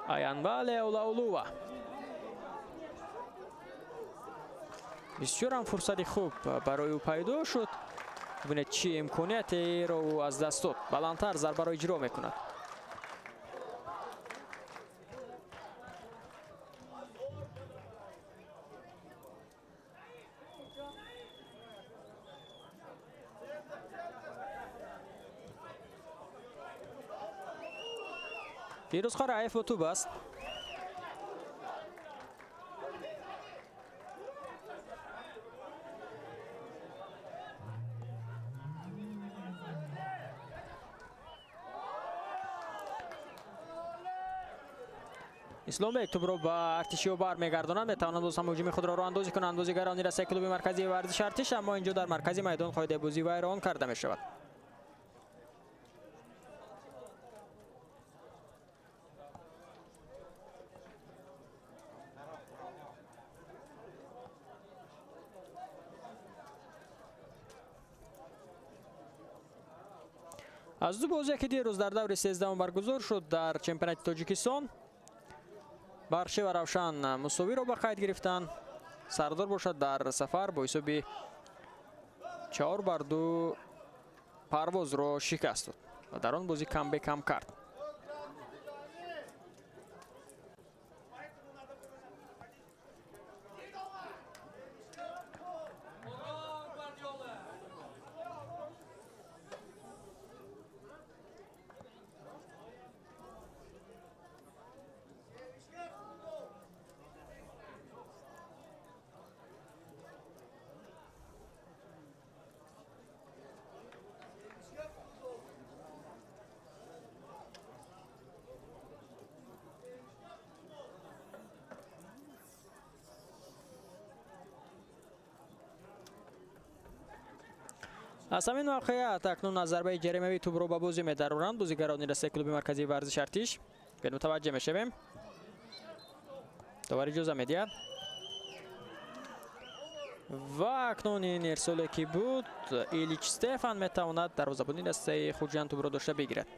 Аянвале Олаулува. Бисёрам фурсати хуб барои ӯ пайдо шуд. Бибинед, чӣ имкониятеро ӯ аз даст дод. Баландтар зарбаро иҷро мекунад. Фирӯз Қараев бо тӯб аст. Исломбек тӯбро ба Артишиё бармегардонад, метавонад боз ҳам ҳуҷуми худро роҳандозӣ кунанд бозигарони дастаи клуби марказии варзиши Артиш, аммо инҷо дар маркази майдон қоидаи бозӣ вайрон карда мешавад. Аз ду бозие ки дирӯз дар даври 13 баргузор шуд дар чемпионати Тоҷикистон, Барши ва Равшан мусовиро ба қайд гирифтанд. Сардор бошад дар сафар бо ҳисоби 4-2 Парвозро шикаст дод ва дар он бозӣ камбекам кард. Аз ҳамин воқеият акнун аз зарбаи ҷаримавӣ тӯбро ба бозӣ медароранд бозигарони дастаи клуби марказии варзиши Артиш. Биёед мутаваҷҷеҳ мешавем. Довар иҷоза медиҳад. Ва акнун ин ирсоле ки буд, Илич Стефан метавонад дарвозабони дастаи Хуҷанд тӯбро дошта бигирад.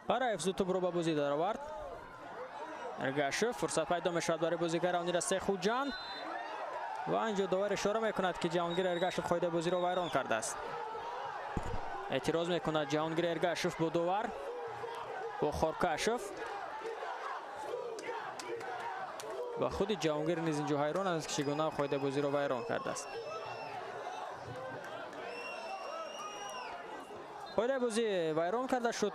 Бараев зуд тӯбро ба бозӣ даровард. Эргашев, фурсат пайдо мешавад барои бозигарони дастаи Хуҷанд ва инҷо довар ишора мекунад, ки Ҷаҳонгир Эргашев қоидаи бозиро вайрон кардааст. Эътироз мекунад Ҷаҳонгир Эргашев бо довар, бо Хоркашев. Ва худи Ҷаҳонгир низ инҷо ҳайрон аст, ки чӣ гуна қоидаи бозиро вайрон кардааст. Қоидаи бозӣ вайрон карда шуд.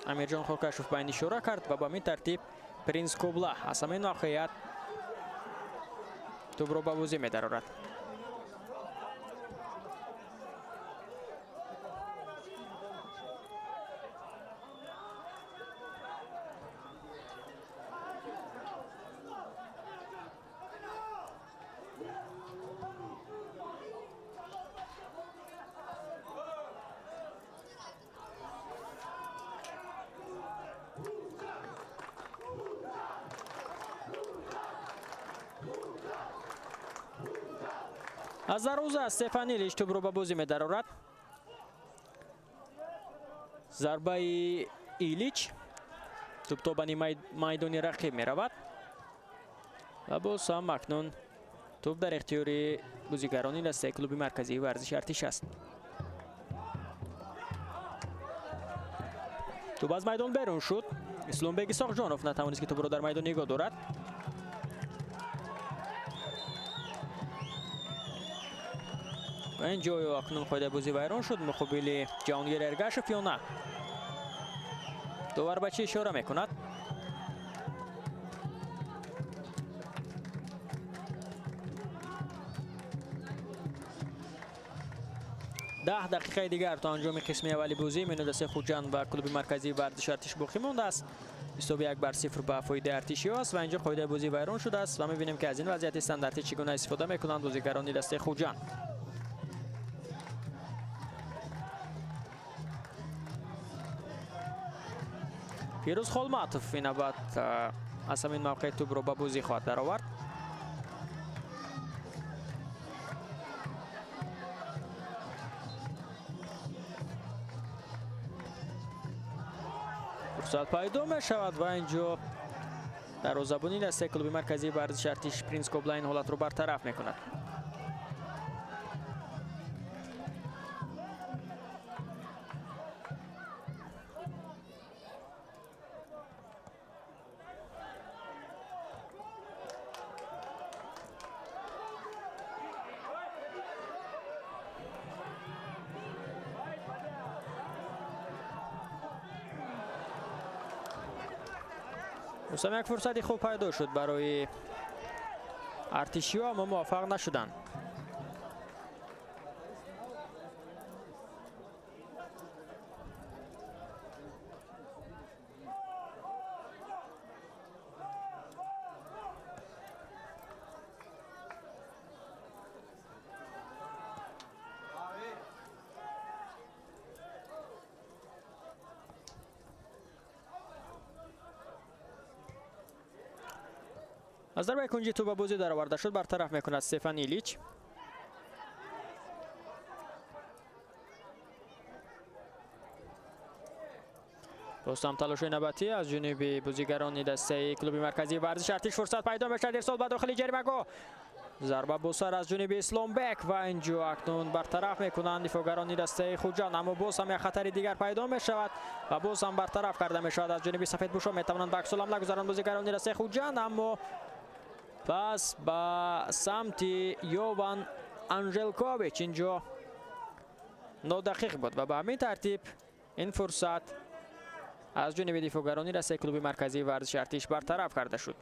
Амирҷон Хоркашев ба ин ишора кард ва ба ҳамин тартиб Принс Кобла аз ҳамин мавқеият тӯбро ба бозӣ медарорад. Аз дарвоза Стефан Илич тӯбро ба бозӣ медарорад. Зарбаи Илич, тӯб то ба нимаи майдони рақиб меравад ва боз ҳам акнун тӯб дар ихтиёри бозигарони дастаи клуби марказии варзиши Артиш аст. Тӯб аз майдон берун шуд. Исломбек Исоқҷонов натавонист, ки тӯбро дар майдон нигоҳ дорад. Ва ин ҷо акнун қоидаи бозӣ вайрон шуд муқобили Ҷаҳонгир Эргашев ё на? Довар ба чӣ ишора мекунад? Даҳ дақиқаи дигар то анҷоми қисми аввали бозӣ миёни дастаи Хуҷанд ва клуби марказии варзиши Артиш боқӣ мондааст. Ҳисоби 1-0 ба фоидаи артишиҳо аст ва инҷо қоидаи бозӣ вайрон шудааст ва мебинем, ки аз ин вазъияти стандартӣ чӣ гуна истифода мекунанд бозигарони дастаи Хуҷанд. Фирӯз Холматов ин навбат аз ҳамин мавқеи тӯбро ба бозӣ хоҳад даровард. Фурсат пайдо мешавад ва инҷо дарвозабони дастаи клуби марказии варзиши Артиш Принс Кобла ин ҳолатро бартараф мекунад. Рустам, як фурсати хуб пайдо шуд барои артишиҳо, аммо муваффақ нашуданд. Аз дарбаи кунҷи тӯб ба бозӣ дароварда шуд, бартараф мекунад Стефан Илич. Боз ҳам талошҳои навбатӣ аз ҷониби бозигарони дастаи клуби марказии варзиши Артиш. Фурсат пайдо мешавад, ирсол ба дохили ҷаримагоҳ. Зарба бо сар аз ҷониби Исломбек ва инҷо акнун бартараф мекунанд дифоъгарони дастаи Хуҷанд, аммо боз ҳам як хатари дигар пайдо мешавад ва боз ҳам бартараф карда мешавад аз ҷониби сафедпӯшон. Метавонанд ба аксул-ҳамла гузаранд бозигарони дастаи Хуҷанд, аммо пас ба самти Йован Анжелкович инҷо нодақиқ буд ва ба ҳамин тартиб ин фурсат аз ҷониби дифоъгарони дастаи клуби марказии варзиши Артиш бартараф карда шуд.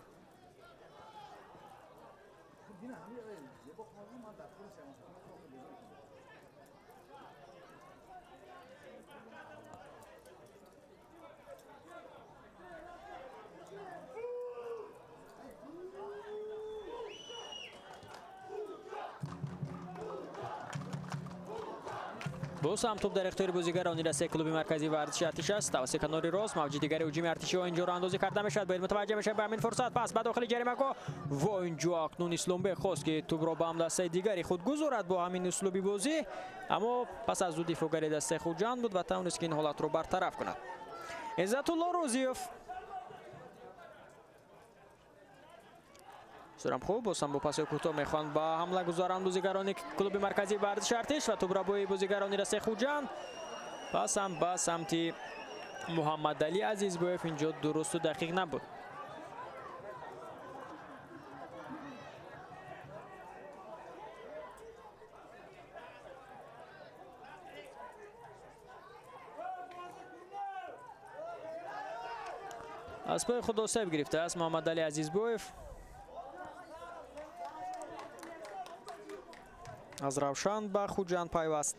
Боз ҳам тӯб дар ихтиёри бозигарони дастаи клуби марказии варзиши Артиш аст. Тавассути канори рост мавҷи дигари ҳуҷуми артишиҳо инҷоро андозӣ карда мешавад. Бояд мутаваҷҷеҳ мешавад ба ҳамин фурсат. Пас ба дохили ҷаримагоҳ ва инҷо акнун Исломбек хост, ки тӯбро ба ҳамдастаи дигари худ гузорад бо ҳамин услуби бозӣ, аммо пас аз ӯ дифоъгари дастаи Хуҷанд буд ва тавонист, ки ин ҳолатро бартараф кунад. Иззатулло Рӯзиев. Сурам хуб, боз ҳам бо паси кӯтоҳ мехоҳанд ба ҳамла гузаранд бозигарони клуби марказии варзиши Артиш ва тӯбрабои бозигарони дастаи Хуҷанд. Пас ҳам ба самти Муҳаммадалӣ Азизбоев инҷо дурусту дақиқ набуд. Аз пои худ осеб гирифтааст Муҳаммадалӣ Азизбоев. Аз Равшан ба Хуҷанд пайваст.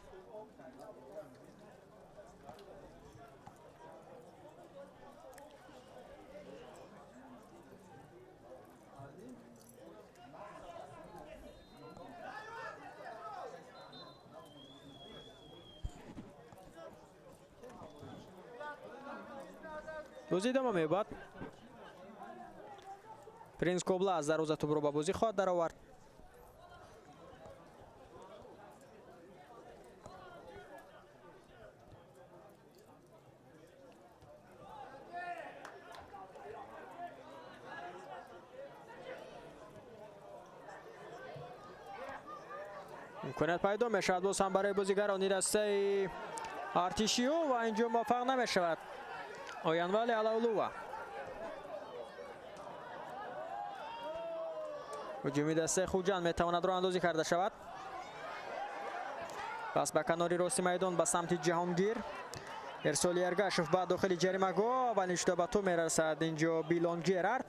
Бозӣ идома меёбад. Принс Кобла аз дарвоза тӯбро ба бозӣ хоҳад даровард. Имконият пайдо мешавад боз ҳам барои бозигарони дастаи Артишиё ва инҷо муваффақ намешавад. Оянвали Алаулува. Ҳуҷуми дастаи Хуҷанд метавонад роҳандозӣ карда шавад. Пас ба канори рости майдон ба самти Ҷаҳонгир. Ирсоли Эргашев ба дохили ҷаримагоҳ, аввалин шуда ба тӯб мерасад инҷо Билон Ҷерард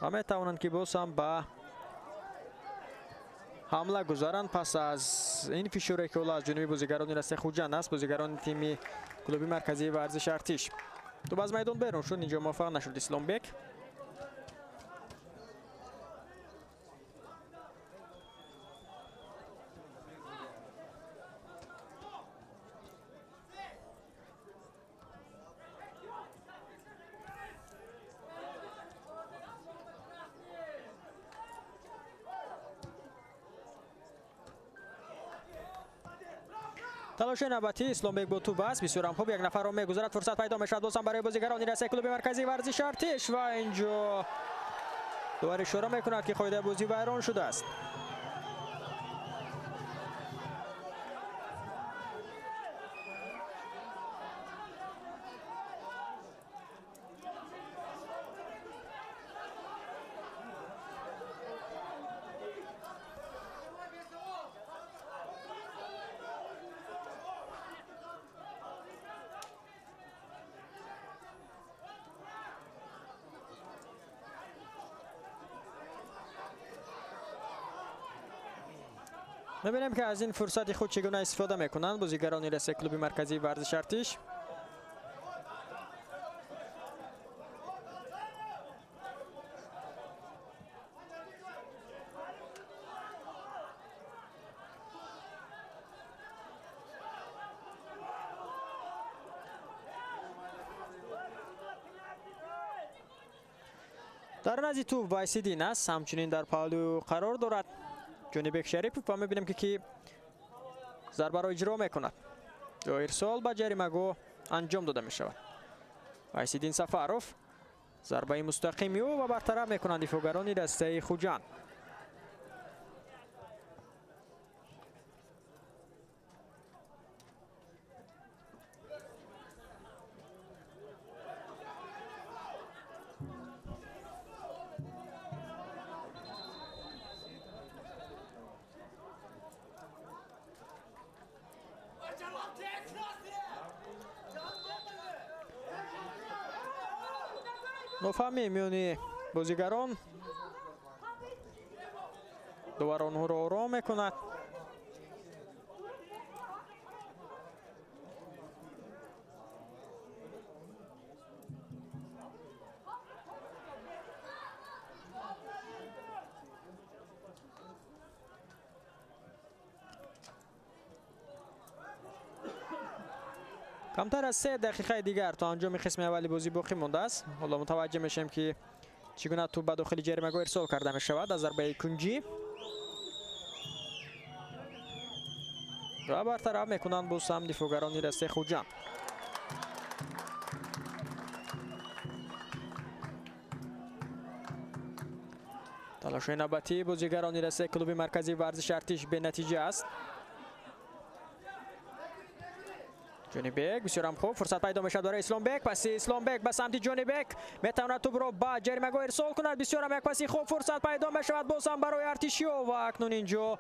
ва метавонанд ки боз ҳам ба ҳамла гузаранд пас аз ин фишоре ки ҳоло аз ҷониби бозигарони дастаи Хуҷанд аст, бозигарони тими клуби марказии варзиши Артиш. Тӯб аз майдон берун шуд, инҷо муваффақ нашуд Исломбек. Талоши навбатии Исломбек бо тӯб аст. Бисёрам хуб, як нафарро мегузарад, фурсат пайдо мешавад боз ҳам барои бозигарони дастаи клуби марказии варзиши Артиш ва инҷо довар ишора мекунад ки қоидаи бозӣ вайрон шудааст. Мебинем ки аз ин фурсати худ чӣ гуна истифода мекунанд бозигарони дастаи клуби марказии варзиши Артиш. Дар назди тӯб Вайсиддин аст, ҳамчунин дар паҳлӯ қарор дорад Ҷонибек Шарипов ва мебинем ки зарбаро иҷро мекунад. Ирсол ба ҷаримагоҳ анҷом дода мешавад. Вайсиддин Сафаров зарбаи мустақими ӯ ва бартараф мекунанд дифоъгарони дастаи Хуҷанд. Нофаҳмӣ миёни бозигарон. Довар онҳоро ором мекунад. Камтар аз 3 дақиқаи дигар то анҷоми қисми аввали бозӣ боқӣ мондааст. Ҳоло мутаваҷҷеҳ мешавем ки чӣ гуна тӯб ба дохили ҷаримагоҳ ирсол карда мешавад аз зарбаи кунҷӣ. Ва бартараф мекунанд боз ҳам дифоъгарони дастаи Хуҷанд. Талоши навбатии бозигарони дастаи клуби марказии варзиши Артиш бенатиҷа аст. Ҷонибек бисёрам хуб фурсат пайдо мешавад барои Исломбек. Паси Исломбек ба самти Ҷонибек метавонад тӯбро ба ҷаримагоҳ ирсол кунад. Бисёрам як паси хуб фурсат пайдо мешавад боз ҳам барои артишиё ва акнун инҷо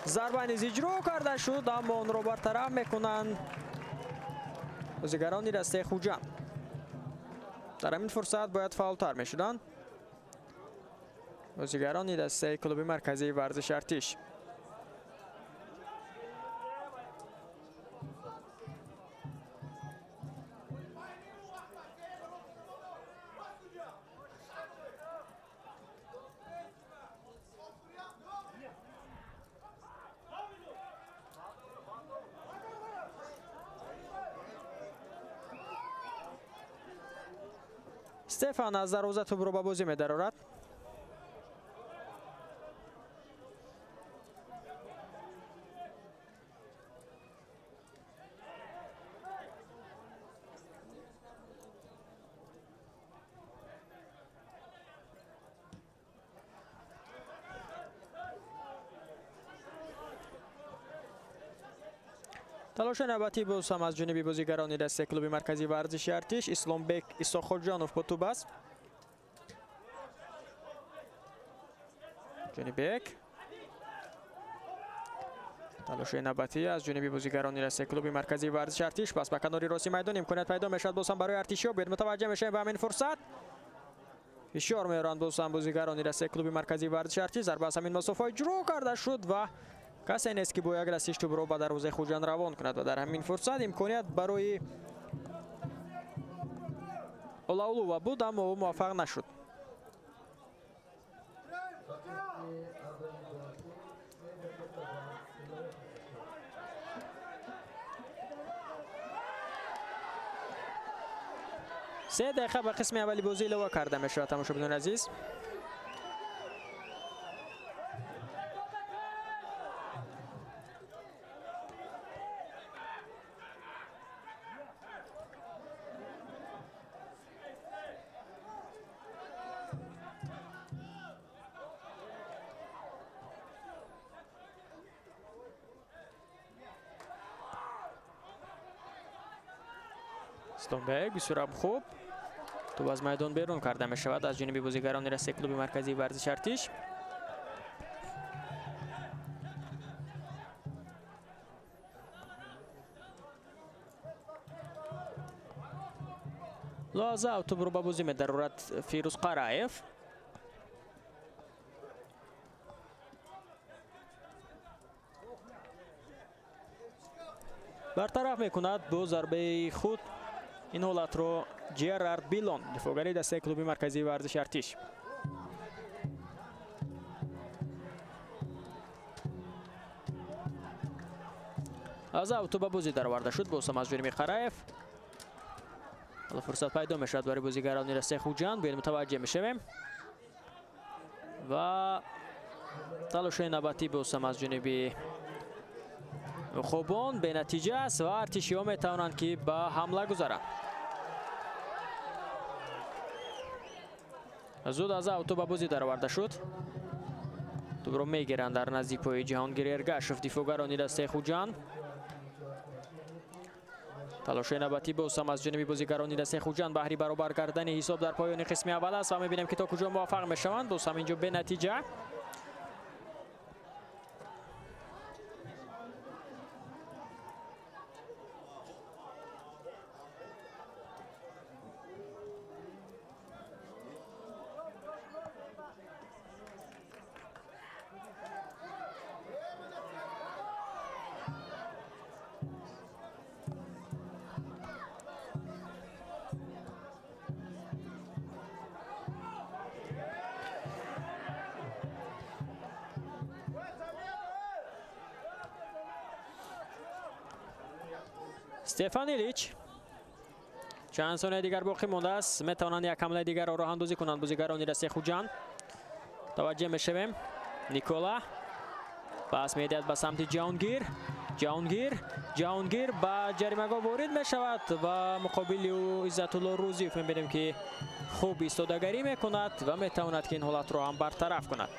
зарба низ иҷро карда шуд, аммо онро бартараф мекунанд бозигарони дастаи Хуҷанд. Дар ҳамин фурсат бояд фаъолтар мешуданд бозигарони дастаи клуби марказии варзиши Артиш. Стефан аз дарвоза тӯбро ба бозӣ медарорад. Талоши навбатӣ боз ҳам аз ҷониби бозигарони дастаи клуби марказии варзиши Артиш. Исломбек Исоходжонов бо тӯб аст. Ҷонибек. Талоши навбатӣ аз ҷониби бозигарони дастаи клуби марказии варзиши Артиш. Пас ба канори рости майдон имконият пайдо мешавад боз ҳам барои артишиё. Бояд мутаваҷҷеҳ мешавем ба ҳамин фурсат. Фишор меоранд боз ҳам бозигарони дастаи клуби марказии варзиши Артиш. Зарба аз ҳамин масофа иҷро карда шуд ва касе нест ки бо як расиш тӯбро ба дарвозаи Хуҷанд равон кунад ва дар ҳамин фурсат имконият барои Олаулува буд, аммо ӯ муваффақ нашуд. Се дақиқа ба қисми аввали бозӣ илова карда мешавад, тамошобинони азиз. Исломбек бисёрам хуб тӯб аз майдон берун карда мешавад аз ҷониби бозигарони дастаи клуби марказии варзиши Артиш. Лоазав тӯбро ба бозӣ медарорад Фирӯз Қараев. Бартараф мекунад бо зарбаи худ ин ҳолатро Ҷерард Билон, дифоъгари дастаи клуби марказии варзиши Артиш. Аз авто ба бозӣ дароварда шуд боз ҳам аз ҷониби Қараев. Ҳоло фурсат пайдо мешавад барои бозигарони дастаи Хуҷанд. Бояд мутаваҷҷеҳ мешавем ва талоши навбатӣ боз ҳам аз ҷониби хобон бенатиҷа аст ва артишиҳо метавонанд ки ба ҳамла гузаранд. Зуд аз авто ба бозӣ дароварда шуд. Тӯбро мегиранд дар наздик пои Ҷаҳонгир Эргашев, дифоъгарони дастаи Хуҷанд. Талоши навбатӣ боз ҳам аз ҷониби бозигарони дастаи Хуҷанд баҳри баробар кардани ҳисоб дар поёни қисми аввал аст ва мебинем ки то куҷо муваффақ мешаванд. Боз ҳам инҷо бенатиҷа. Стефан Илич чанд сонияи дигар боқӣ мондааст. Метавонанд як ҳамлаи дигарро роҳандозӣ кунанд бозигарони дастаи Хуҷанд. Таваҷҷеҳ мешавем. Никола пас медиҳад ба самти Ҷаҳонгир. Ҷаҳонгир ба ҷаримагоҳ ворид мешавад ва муқобили ӯ Иззатулло Рӯзиев мебинем, ки хуб истодагарӣ мекунад ва метавонад, ки ин ҳолатро ҳам бартараф кунад.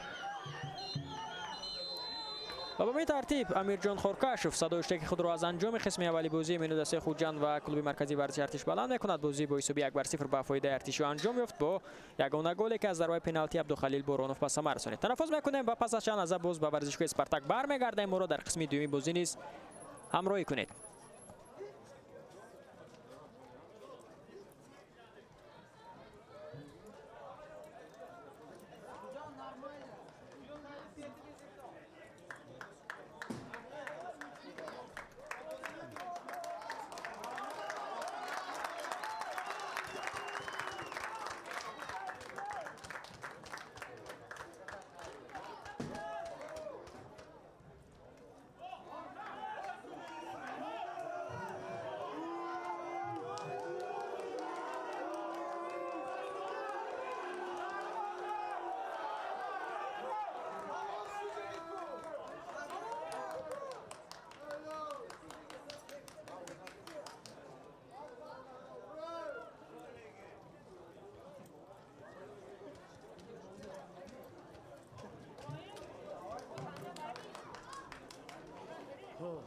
Ва ба ин тартиб Амирҷон Хоркашов садои иштироки худро аз анҷоми қисми аввали бозии миёни дастаи Хуҷанд ва клуби марказии варзиши Артиш баланд мекунад. Бозӣ бо ҳисоби 1-0 ба фоидаи артишиё анҷом ёфт бо ягона голе, ки аз зарбаи пеналти Абдухалил Боронов ба самар расонид. Танаффус мекунем ва пас аз чанд лаҳза боз ба варзишгоҳи Спартак бармегардем. Моро дар қисми дуюми бозӣ низ ҳамроҳӣ кунед.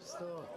Стоп.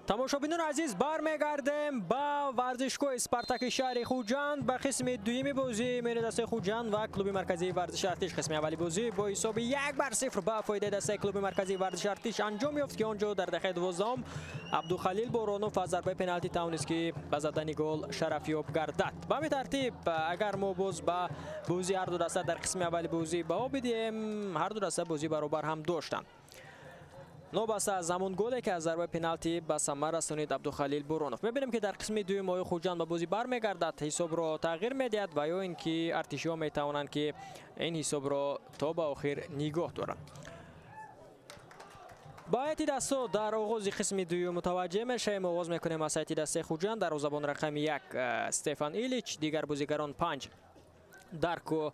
Тамошобинони азиз, бармегардем ба варзишгоҳи Спартаки шаҳри Хуҷанд ба қисми дуюми бозӣ миёни дастаи Хуҷанд ва клуби марказии варзиши Артиш. Қисми аввали бозӣ бо ҳисоби 1-0 ба фоидаи дастаи клуби марказии варзиши Артиш анҷом ёфт, ки он ҷо дар дақиқаи 12 Абдухалил Боронов аз зарбаи пеналти тавонист, ки ба задани гол шарафёб гардад. Ба ҳамин тартиб, агар мо боз ба бозии ҳар ду даста дар қисми аввали бозӣ баҳо бидиҳем, ҳар ду даста бозӣ баробар ҳам доштанд. Новобаста аз ҳамон голе, ки аз зарбаи пеналти ба самар расонид Абдухалил Боронов. Мебинем, ки дар қисми дуюм оё Хуҷанд ба бозӣ бармегардад, ҳисобро тағйир медиҳад ва ё ин ки артишиҳо метавонанд, ки ин ҳисобро то ба охир нигоҳ доранд. Ба ҳайати дастҳо дар оғози қисми дуюм мутаваҷҷеҳ мешавем. Оғоз мекунем аз ҳайати дастаи Хуҷанд. Дарвозабон рақами 1 Стефан Илич, дигар бозигарон 5 Дарко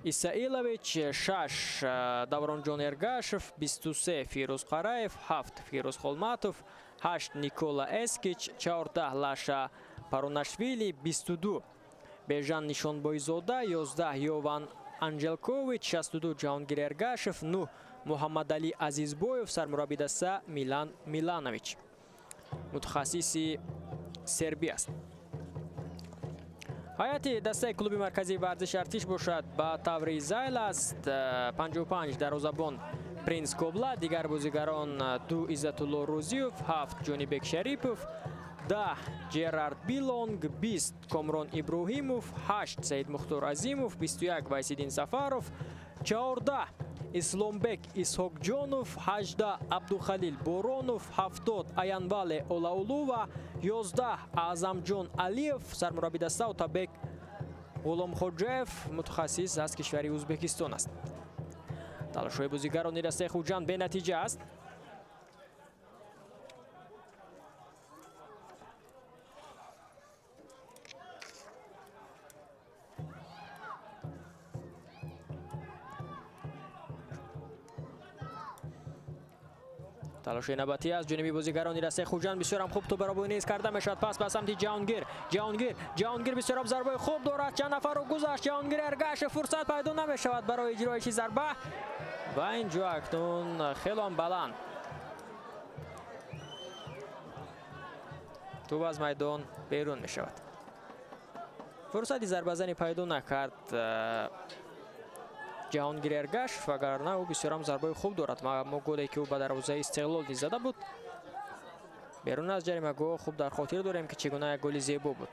Исаилович, 6 Давронҷон Эргашев, 23 Фирӯз Қараев, 7 Фирӯз Холматов, 8 Никола Эскич, 14 Лаша Парунашвили, 22 Бежан Нишонбойзода, 11 Йован Анҷелкович, 62 Ҷаҳонгир Эргашев, 9 Муҳаммадалӣ Азизбоев, сармурабби даста Милан Миланович, мутахассиси сербӣ аст. Ҳайати дастаи клуби марказии варзиши Артиш бошад, ба таври зайл аст. 55 дарвозабон Принс Кобла, дигар бозигарон 2 Иззатулло Рӯзиев, 7 Ҷонибек Шарипов, 10 Ҷерард Билонг, 20 Комрон Иброҳимов, 8 Саидмухтор Азимов, 21 Вайсиддин Сафаров, 14 Исломбек Исҳоқҷонов, 18 Абдухалил Боронов, 70 Аянвале Олаулува, 11 Аъзамҷон Алиев, сармурабби даста Отабек Ғуломхоҷаев, мутахассис аз кишвари Ӯзбекистон аст. Талошҳои бозигарони дастаи Хуҷанд бенатиҷа аст. Талоши навбатӣ аз ҷониби бозигарони дастаи Хуҷанд бисёрам хуб тӯбаробоӣ низ карда мешавад. Пас ба самти Ҷаҳонгир, Ҷаҳонгир, Ҷаҳонгир бисёрам зарбаи хуб дорад, чанд нафарро гузашт Ҷаҳонгир Эргашев, фурсат пайдо намешавад барои иҷроиши зарба ва ин ҷо акнун хелоам баланд тӯб аз майдон берун мешавад. Фурсати зарбазанӣ пайдо накард Ҷаҳонгир Эргашев, вагарна ӯ бисёрам зарбаи хуб дорад. Аммо голе, ки ӯ ба дарвозаи Истиқлол низ зада буд берун аз ҷаримагоҳ, хуб дар хотир дорем, ки чӣ гуна як голи зебо буд.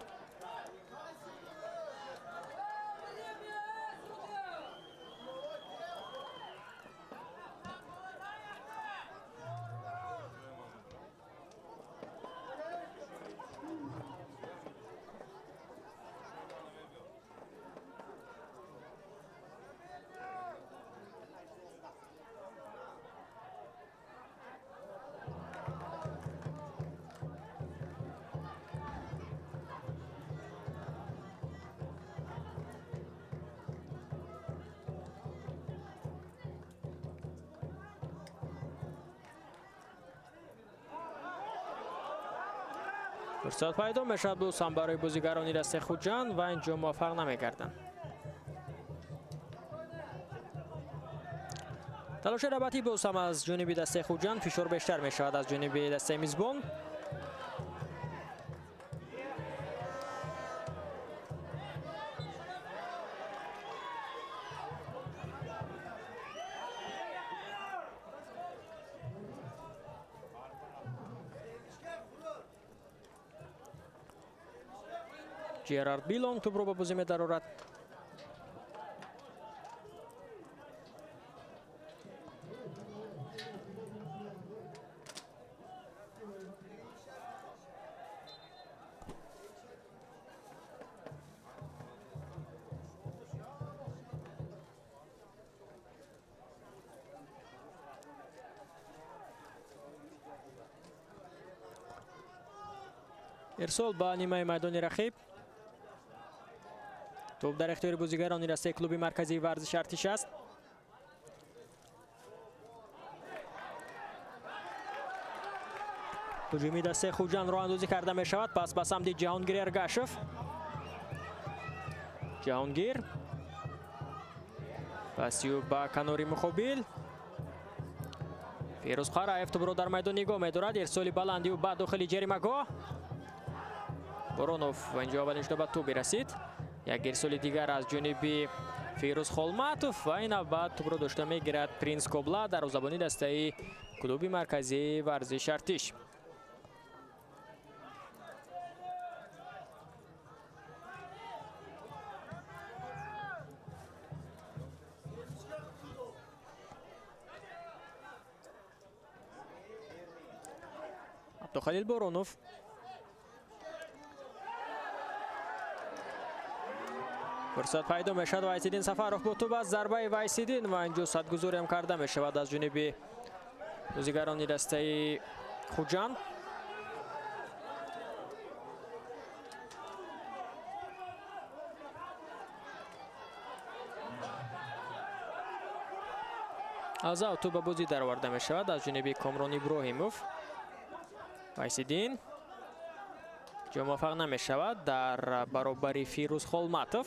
Фурсат пайдо мешавад боз ҳам барои бозигарони дастаи Хуҷанд ва ин ҷо муваффақ намегарданд. Талоши навбатӣ боз ҳам аз ҷониби дастаи Хуҷанд, фишор бештар мешавад аз ҷониби дастаи мизбон. Ҷерард Билонг тӯбро ба бозӣ медарорад. Ирсол ба нимаи майдони рақиб. Тӯб дар ихтиёри бозигарони дастаи клуби марказии варзиши Артиш аст. Ҳуҷуми дастаи Хуҷанд роҳандозӣ карда мешавад. Пас ба самти Ҷаҳонгир Эргашев. Ҷаҳонгир пасию ба канори муқобил. Фирӯз Қараев тӯбро дар майдон нигоҳ медорад. Ирсоли баланди ӯ ба дохили ҷаримагоҳ. Боронов инҷо аввалин шуда ба тӯб расид. Як ирсоли дигар аз ҷониби Фирӯз Холматов ва ин навбат тӯбро дошта мегирад Принс Кобла, дарвозабони дастаи клуби марказии варзиши Артиш. Абдухалил Боронов. Фурсат пайдо мешавад. Вайсиддин Сафаров бо тӯб аз зарбаи Вайсиддин ва инҷо садгузориам карда мешавад аз ҷониби бозигарони дастаи Хуҷанд. Аз ав тӯб ба бозӣ дароварда мешавад аз ҷониби Комрон Иброҳимов. Вайсиддин ҷо муваффақ намешавад дар баробари Фирӯз Холматов.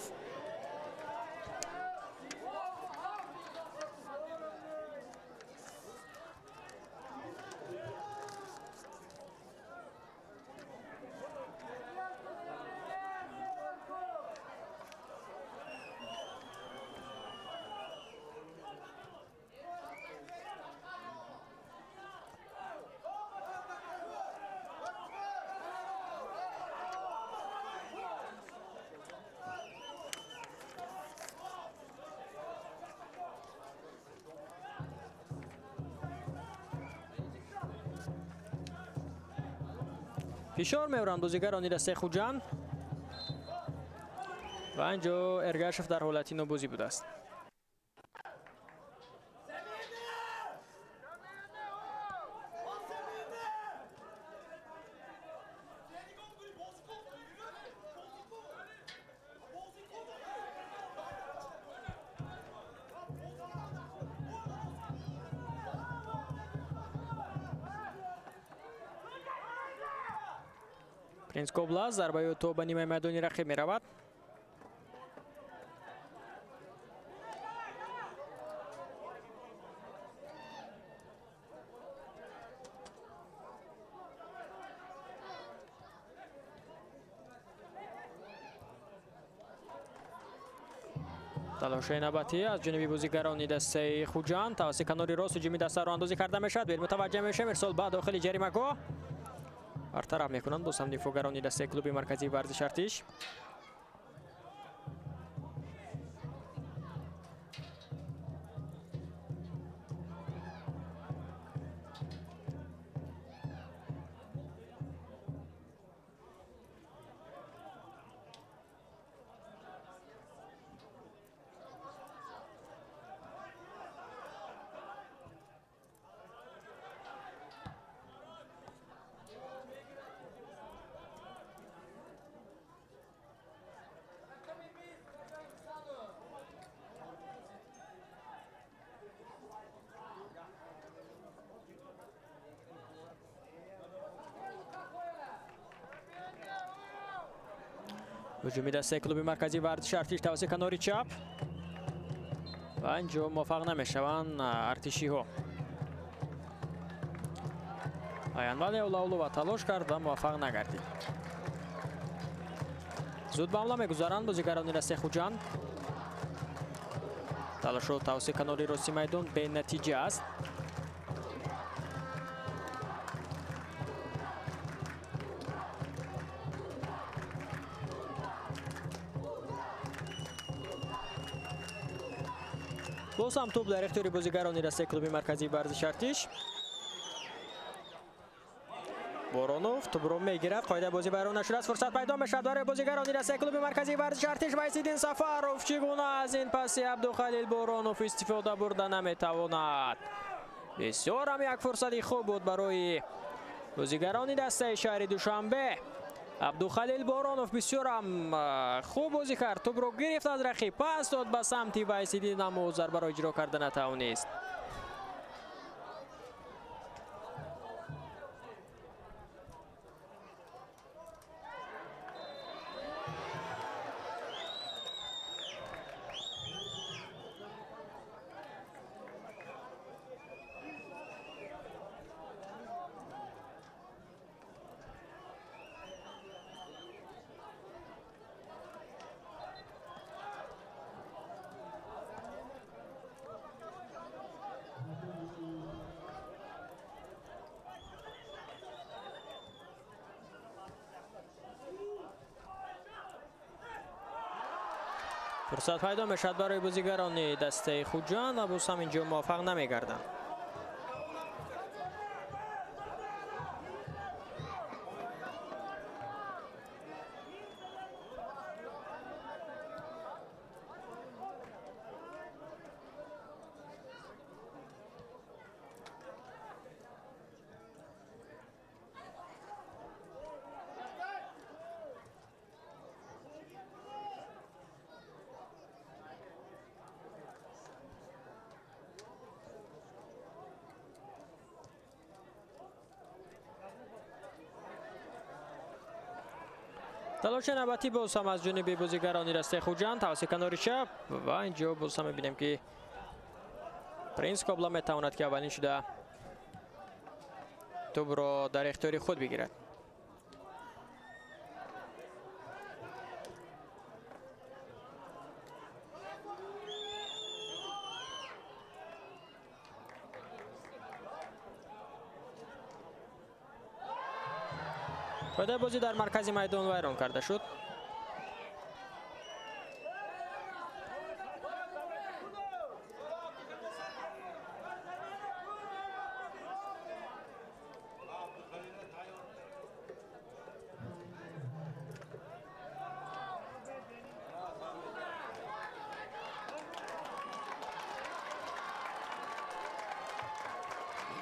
Фишор меоранд бозигарони дастаи Хуҷанд ва инҷо Эргашев дар ҳолати нобозӣ будааст. Принс Кобла зарбаи то ба нимаи майдони рақиб меравад. Талошаи навбатӣ аз ҷониби бозигарони дастаи Хуҷанд тавассути канори рост ҳуҷуми дастаро андозӣ карда мешавад. Бел мутаваҷҷеҳ мешавем. Ирсол ба дохили ҷаримагоҳ. Бартараф мекунанд боз ҳам дифоъгарони дастаи клуби марказии варзиши Артиш. Ҳуҷуми дастаи клуби марказии варзиши Артиш тавассути канори чап ва инҷо муваффақ намешаванд артишиҳо. Аянвале Олаулова талош кард ва муваффақ нагардид. Зуд ба ҳамла мегузаранд бозигарони дастаи Хуҷанд. Талошҳо тавассути канори рости майдон бенатиҷа аст. Боз ҳам тӯб дар ихтиёри бозигарони дастаи клуби марказии варзиши Артиш. Боронов тӯбро мегирад. Қоидаи бозӣ вайрон нашудааст. Фурсат пайдо мешавад барои бозигарони дастаи клуби марказии варзиши Артиш. Вайсиддин Сафаров чӣ гуна аз ин паси Абдухалил Боронов истифода бурда наметавонад. Бисёр ҳам як фурсати хуб буд барои бозигарони дастаи шаҳри Душанбе. Абдухалил Боронов бисёр ҳам хуб бозӣ кард. Тӯбро гирифт аз рақиб, пас дод ба самти Вайсиддин, аммо зарбаро иҷро карда натавонист. Фурсат пайдо мешавад барои бозигарони дастаи Хуҷанд ва боз ҳам инҷо муваффақ намегарданд. Талоши навбатӣ боз ҳам аз ҷониби бозигарони дастаи Хуҷанд тавассути канори чап ва инҷо боз ҳам мебинем, ки Принс Кобла метавонад, ки аввалин шуда тӯбро дар ихтиёри худ бигирад. Фоидаи бозӣ дар маркази майдон вайрон карда шуд.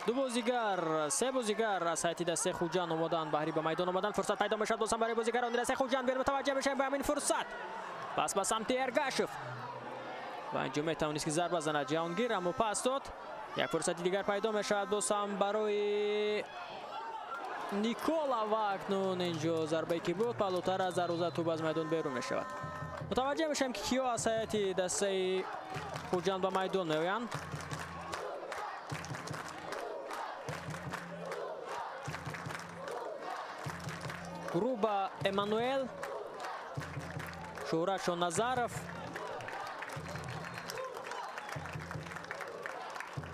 Ду бозигар, се бозигар аз ҳайати дастаи Хуҷанд омоданд баҳри ба майдон омадан. Фурсат пайдо мешавад боз ҳам барои бозигарони дастаи Хуҷанд. Бер мутаваҷҷеҳ мешавем ба ҳамин фурсат. Пас ба самти Эргашев ва инҷо метавонист, ки зарба занад Ҷаҳонгир, аммо пас дод. Як фурсати дигар пайдо мешавад боз ҳам барои Никола ва акнун инҷо зарбае ки буд паҳлӯтар аз дарвоза тӯб аз майдон берун мешавад. Мутаваҷҷеҳ мешавем, ки киё аз ҳайати дастаи Хуҷанд ба майдон меоянд. Груба Эммануэл, Шӯҳрат Шоназаров,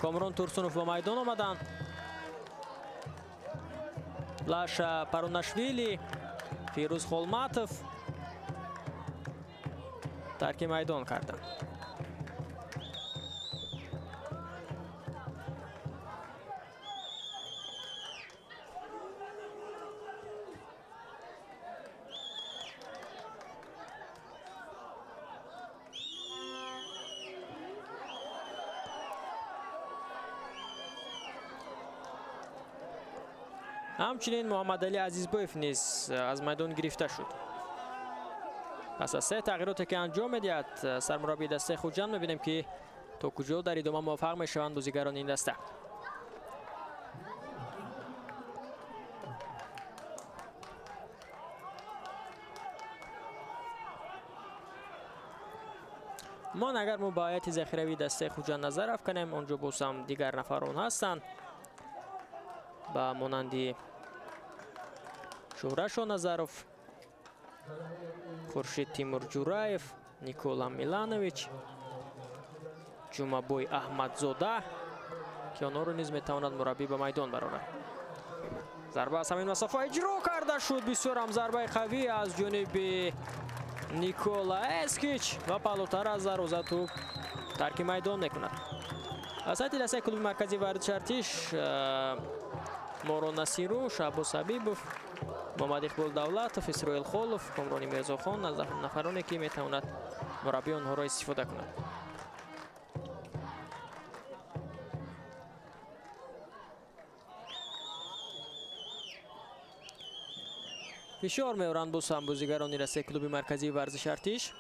Комрон Турсунов ба майдон омаданд. Лаша Парунашвили, Фирӯз Холматов тарки майдон карданд. Ҳамчунин Муҳаммадалӣ Азизбоев низ аз майдон гирифта шуд. Пас аз се тағйироте, ки анҷом медиҳад сармураббии дастаи Хуҷанд, мебинем, ки то куҷо дар идома муваффақ мешаванд бозигарони ин даста. Мон агар мо ба ҳайати захиравии дастаи Хуҷанд назар афканем, он ҷо боз ҳам дигар нафарон ҳастанд ба монанди Шӯҳрат Шоназаров, Хуршид Тимурҷураев, Никола Миланович, Ҷумабой Аҳмадзода, ки онҳоро низ метавонад мураббӣ ба майдон барорад. Зарба аз ҳамин масофа иҷро карда шуд. Бисёр ҳам зарбаи қавӣ аз ҷониби Никола Эскич ва паҳлӯтар аз дарвоза тӯб тарки майдон мекунад. Аз ҳайати дастаи клуби марказии варзиши Артиш Моро Насиру, Шаҳбоз Ҳабибов, Муҳаммад Иқбол Давлатов, Исроил Холов, Комрони Мирзохон аз нафароне, ки метавонад мураббӣ онҳоро истифода кунад. Фишор меоранд боз ҳам бозигарони дастаи клуби марказии варзиши Артиш.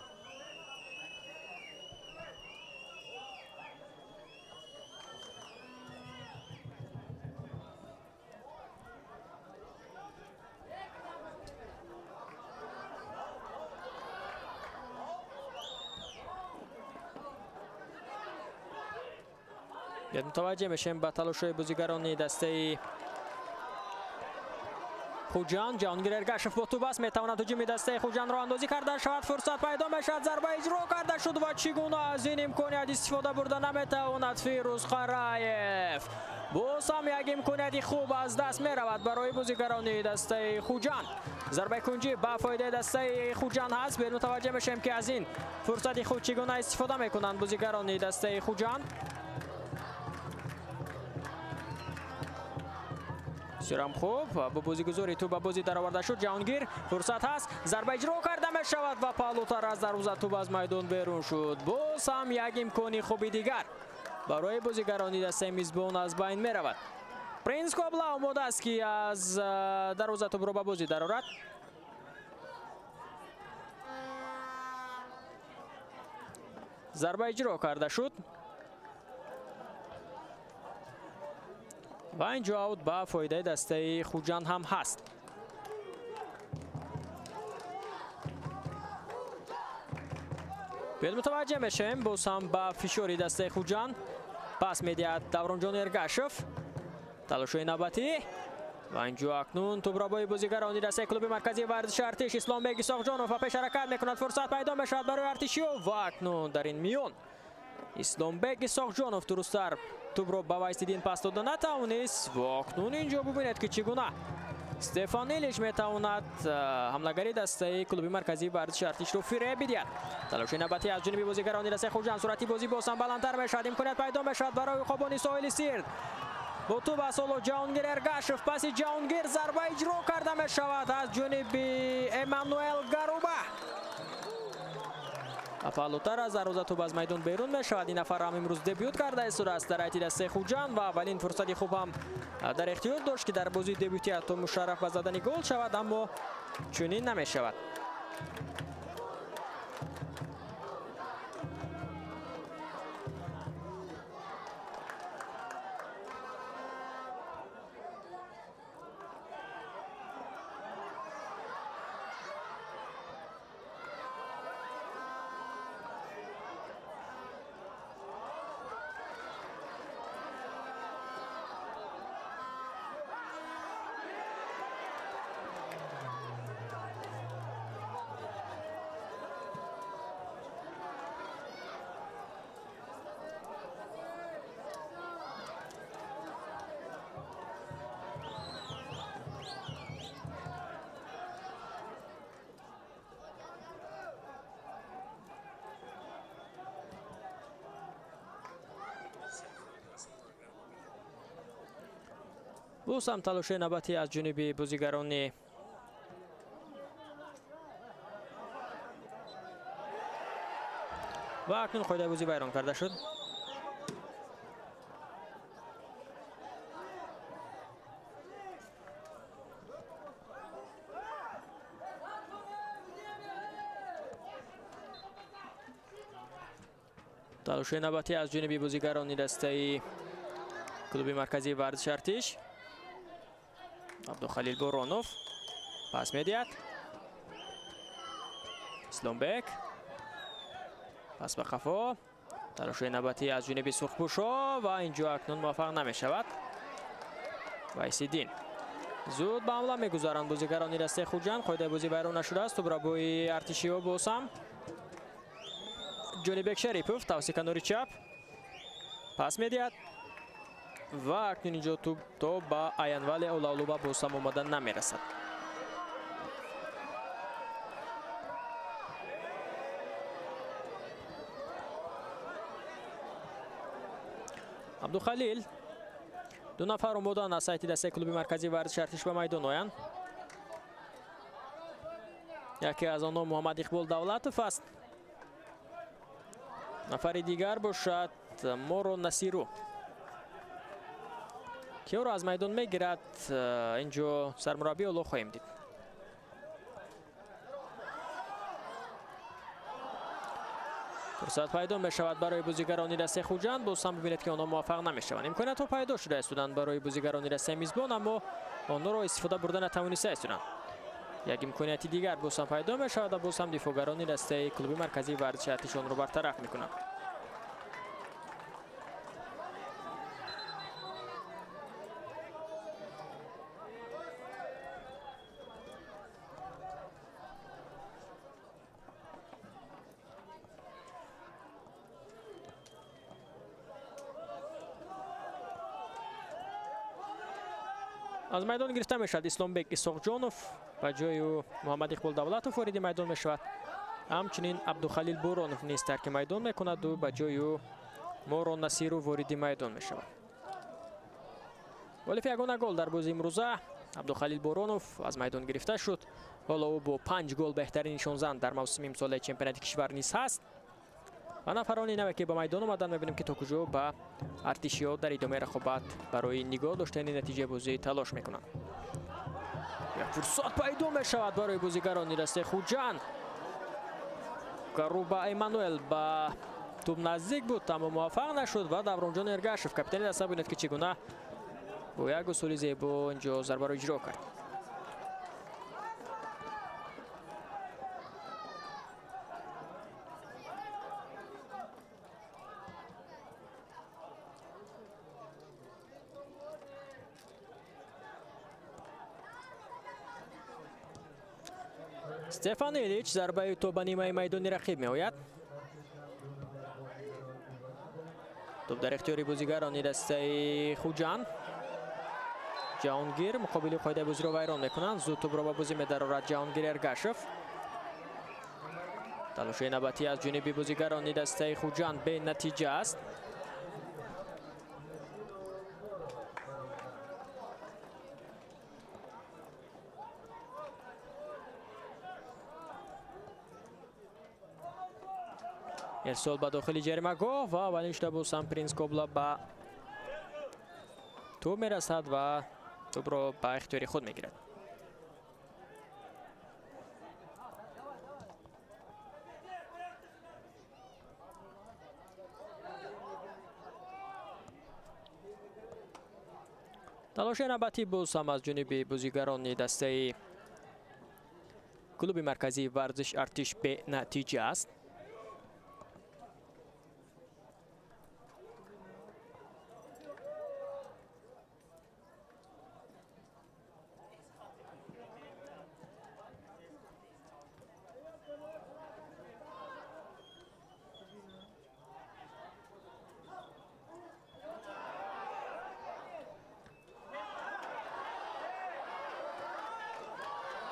Мутаваҷҷеҳ мешавем ба талошҳои бозигарони дастаи Хуҷанд. Ҷаҳонгир Эргашев бо тӯб аст, метавонад ҳуҷуми дастаи Хуҷандро андозӣ карда шавад. Фурсат пайдо мешавад, зарба иҷро карда шуд ва чӣ гуна аз ин имконият истифода бурда наметавонад Фирӯз Қараев. Боз ҳам як имконияти хуб аз даст меравад барои бозигарони дастаи Хуҷанд. Зарбаи кунҷӣ ба фоидаи дастаи Хуҷанд ҳаст. Бер мутаваҷҷеҳ мешавем, ки аз ин фурсати худ чӣ гуна истифода мекунанд бозигарони дастаи Хуҷанд. Бисёрам хуб бо бозигузори тӯб ба бозӣ дароварда шуд Ҷаҳонгир. Фурсат ҳаст, зарба иҷро карда мешавад ва паҳлӯтар аз дарвоза тӯб аз майдон берун шуд. Боз ҳам як имкони хуби дигар барои бозигарони дастаи мизбон аз байн меравад. Принс Кобла омода аст, ки аз дарвоза тӯбро ба бозӣ дарорад. Зарба иҷро карда шуд ва инҷо аут ба фоидаи дастаи Хуҷанд ҳам ҳаст. Биёед мутаваҷҷеҳ мешавем боз ҳам ба фишори дастаи Хуҷанд. Пас медиҳад Давронҷон Эргашев. Талошҳои навбатӣ ва инҷо акнун тӯбрабои бозигарони дастаи клуби марказии варзиши Артиш Исломбек Исоқҷонов ба пеш ҳаракат мекунад. Фурсат пайдо мешавад барои артишиё ва акнун дар ин миён Исломбек Исоқҷонов дурусттар тӯбро ба Вайсиддин пас дода натавонист. Ва акнун инҷо бубинед, ки чӣ гуна Стефан Илич метавонад ҳамлагари дастаи клуби марказии варзиши Артишро фиреб бидиҳад. Талоши навбатӣ аз ҷониби бозигарони дастаи Хуҷанд. Суръати бозӣ боз ҳам баландтар мешавад. Имконият пайдо мешавад барои уқобони соҳили Сирд. Бо тӯб аст ҳоло Ҷаҳонгир Эргашев. Паси Ҷаҳонгир зарба иҷро карда мешавад аз ҷониби Эммануэл Гаруба. Паҳлӯтар аз дарвоза тӯб аз майдон берун мешавад. Ин нафар ҳам имрӯз дебют карда истодааст дар ҳайати дастаи Хуҷанд ва аввалин фурсати хуб ҳам дар ихтиёр дошт, ки дар бозии дебютӣ ҳатто мушарраф ба задани гол шавад, аммо чунин намешавад. Боз ҳам талоши навбатӣ аз ҷониби бозигарони ва акнун қоидаи бозӣ вайрон карда шуд. Талоши навбатӣ аз ҷониби бозигарони дастаи клуби марказии варзиши Артиш. Абдухалил Боронов пас медиҳад. Исломбек пас ба қафо. Талоши навбатӣ аз ҷониби сурхпӯшо ва инҷо акнун муваффақ намешавад. Вайсиддин зуд ба ҳамла мегузаранд бозигарони дастаи Хуҷанд. Қоидаи бозӣ вайрон нашудааст. Тӯбрабои артишиҳо боз ҳам Ҷонибек Шарипов тавассути канори чап пас медиҳад ва акнун инҷо тӯб то ба Аянвале Олаулуба боз ҳам омада намерасад. Абдухалил ду нафар омодаанд аз сайти дастаи клуби марказии варзиши Артиш ба майдон оянд. Яке аз онҳо Муҳаммад Иқбол Давлатов аст. Нафари дигар бошад Моро Насиру, ки ӯро аз майдон мегирад. Инҷо сармураббӣ ҳоло хоҳем дид. Фурсат пайдо мешавад барои бозигарони дастаи Хуҷанд. Боз ҳам бибинед, ки онҳо муваффақ намешаванд. Имкониятҳо пайдо шуда истоданд барои бозигарони дастаи мизбон, аммо онҳоро истифода бурда натавониста истоданд. Як имконияти дигар боз ҳам пайдо мешавад ва боз ҳам дифоъгарони дастаи клуби марказии варзиши Артиш онро бартараф мекунанд. Аз майдон гирифта мешавад Исломбек Исоқҷонов, ба ҷои ӯ Муҳаммад Иқбол Давлатов вориди майдон мешавад. Ҳамчунин Абдухалил Боронов низ тарки майдон мекунаду ба ҷои ӯ Морон Насиров вориди майдон мешавад. Ғолиби ягона гол дар бозии имрӯза Абдухалил Боронов аз майдон гирифта шуд. Ҳоло ӯ бо 5 гол беҳтарин нишонзан дар мавсими имсолаи чемпионати кишвар низ ҳаст. Ва нафарони наве ки ба майдон омаданд, мебинем ки то куҷо ба артишиёт дар идомаи рақобат барои нигоҳ доштани натиҷаи бозӣ талош мекунанд. Як фурсат пайдо мешавад барои бозигарони дастаи Хуҷанд. Гаруба Эммануэл ба тӯб наздик буд, аммо муваффақ нашуд ва Давронҷон Эргашев, капитани даста, бинед ки чӣ гуна бо як усули зебо инҷо зарбаро иҷро кард. Стефан Илич зарбаи то ба нимаи майдони рақиб меояд. Тӯб дар ихтиёри бозигарони дастаи Хуҷанд. Ҷаҳонгир муқобили қоидаи бозиро вайрон мекунанд. Зуд тӯбро ба бозӣ медарорад Ҷаҳонгир Эргашев. Талоши навбатӣ аз ҷониби бозигарони дастаи Хуҷанд бенатиҷа аст. Ирсол ба дохили ҷаримагоҳ ва аввалин шуда боз ҳам Принс Кобла ба тӯб мерасад ва тӯбро ба ихтиёри худ мегирад. Талоши навбатӣ боз ҳам аз ҷониби бозигарони дастаи клуби марказии варзиш Артиш бенатиҷа аст.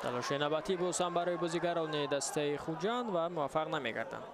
Талоши навбатӣ боз ҳам барои бозигарони дастаи Хуҷанд ва муваффақ намегарданд.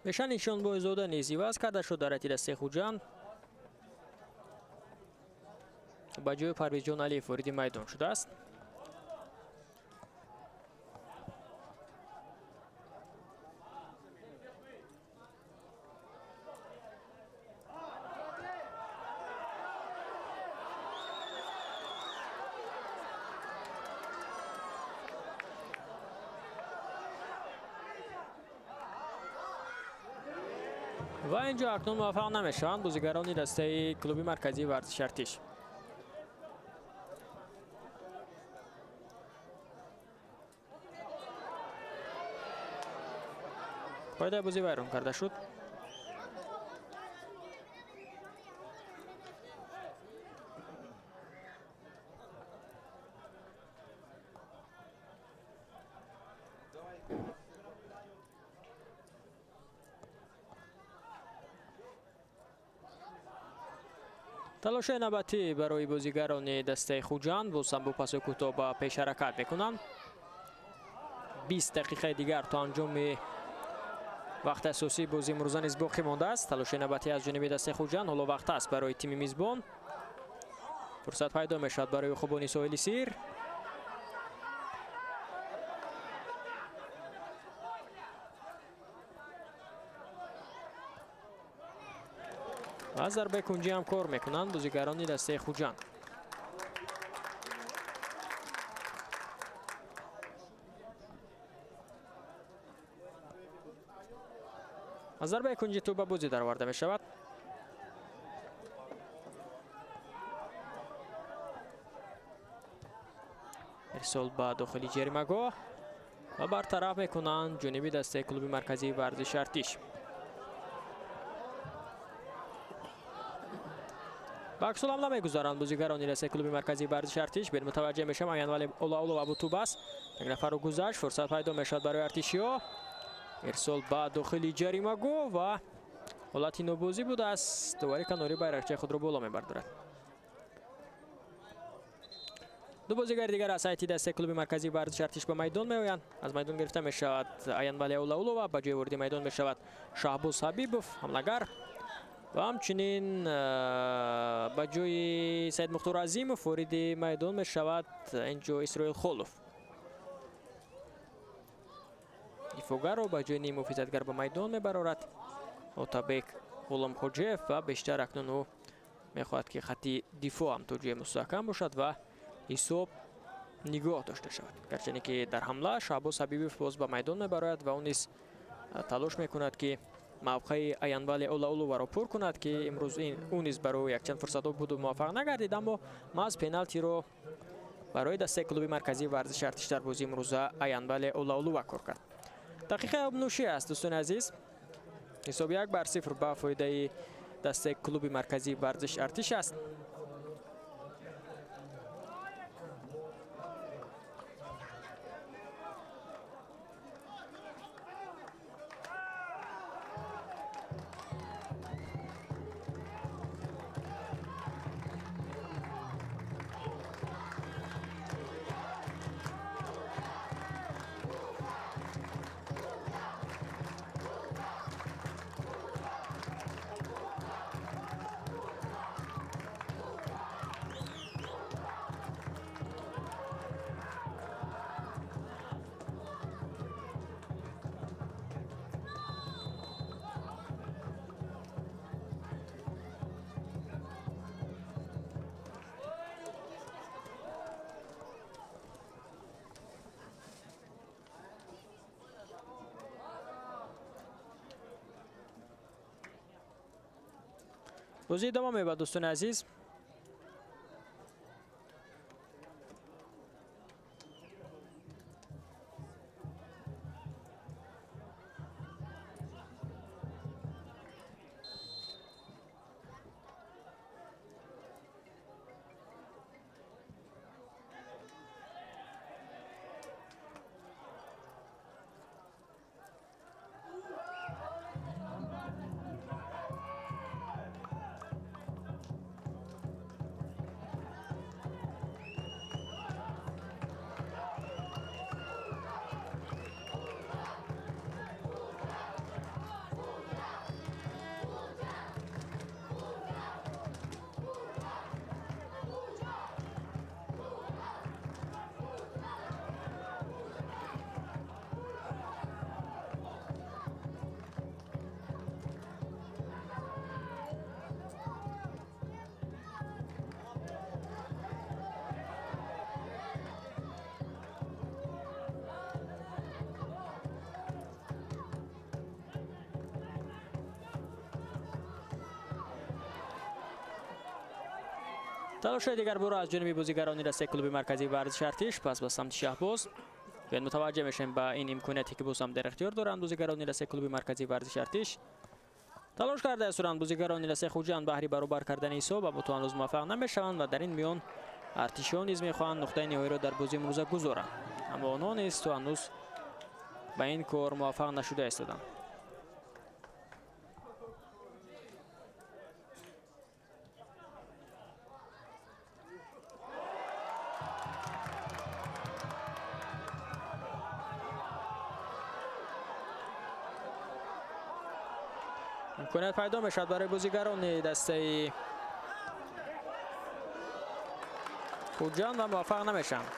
Бешан Ишонбойзода низ иваз карда шуд дар ҳайати дастаи Хуҷанд. Ба ҷои Парвизҷон Алиев вориди майдон шудааст. Ва инҷо акнун муваффақ намешаванд бозигарони дастаи клуби марказии варзиши Артиш. Қоидаи бозӣ вайрон карда шуд. Талоши навбатӣ барои бозигарони дастаи Хуҷанд боз ҳам бо пасои кӯтоҳ ба пеш ҳаракат мекунанд. 20 дақиқаи дигар то анҷоми вақти асосии бозии имрӯза низ боқӣ мондааст. Талоши навбатӣ аз ҷониби дастаи Хуҷанд. Ҳоло вақт аст барои тими мизбон. Фурсат пайдо мешавад барои хубони соҳили сир. Ва зарбаи кунҷӣ ҳам кор мекунанд бозигарони дастаи Хуҷанд. Аз зарбаи кунҷӣ тӯб ба бозӣ дароварда мешавад. Ирсол ба дохили ҷаримагоҳ ва бартараф мекунанд ҷониби дастаи клуби марказии варзиши Артиш. Ба аксулҳамла мегузаранд бозигарони дастаи клуби марказии варзиши Артиш. Бер мутаваҷҷеҳ мешавам, Аянвали Олаулова бо тӯб аст. Як нафарро гузашт, фурсат пайдо мешавад барои артишиҳо. Ирсол ба дохили ҷаримагоҳ ва ҳолати нобозӣ будааст. Довари канори байрақчаи худро боло мебардорад. Ду бозигари дигар аз ҳайати дастаи клуби марказии варзиши Артиш ба майдон меоянд. Аз майдон гирифта мешавад Аянвали Олаулова, ба ҷои вориди майдон мешавад Шаҳбоз Ҳабибов, ҳамлагар. Ва ҳамчунин ба ҷои Саид Мухтор Азимов вориди майдон мешавад инҷо Исроил Холов. Дифоъгарро ба ҷои ниммуҳофизатгар ба майдон мебарорад Отабек Ғуломхоҷиев ва бештар акнун ӯ мехоҳад, ки хатти дифоъ ҳам то ҷои мустаҳкам бошад ва ҳисоб нигоҳ дошта шавад. Гарчанде ки дар ҳамла Шаҳбоз Ҳабибов боз ба майдон мебарояд ва ӯ низ талош мекунад, ки мавқеи Аянвали Олауловаро пур кунад, ки имрӯз ӯ низ барои якчанд фурсатҳо буду муваффақ нагардид, аммо маҳз пеналтиро барои дастаи клуби марказии варзиши Артиш дар бозии имрӯза Аянвали Олаулова кор кард. Дақиқаи обнӯшӣ аст, дӯстони азиз. Ҳисоб 1-0 ба фоидаи дастаи клуби марказии варзиши Артиш аст. Бозӣ идома меёбад, дӯстони азиз. Талошҳои дигар буро аз ҷониби бозигарони дастаи клуби марказии варзиши Артиш пас ба самти Шаҳбоз. Биёед мутаваҷҷеҳ мешавем ба ин имконияте, ки боз ҳам дар ихтиёр доранд бозигарони дастаи клуби марказии варзиши Артиш. Талош карда исторанд бозигарони дастаи Хуҷанд баҳри баробар кардани ҳисоб, аммо то ҳанӯз муваффақ намешаванд ва дар ин миён артишиён низ мехоҳанд нуқтаи ниҳоиро дар бозии имрӯза гузоранд, аммо онҳо низ то ҳанӯз ба ин кор муваффақ нашуда истоданд. Имконият пайдо мешавад барои бозигарони дастаи Хуҷанд ва муваффақ намешаванд.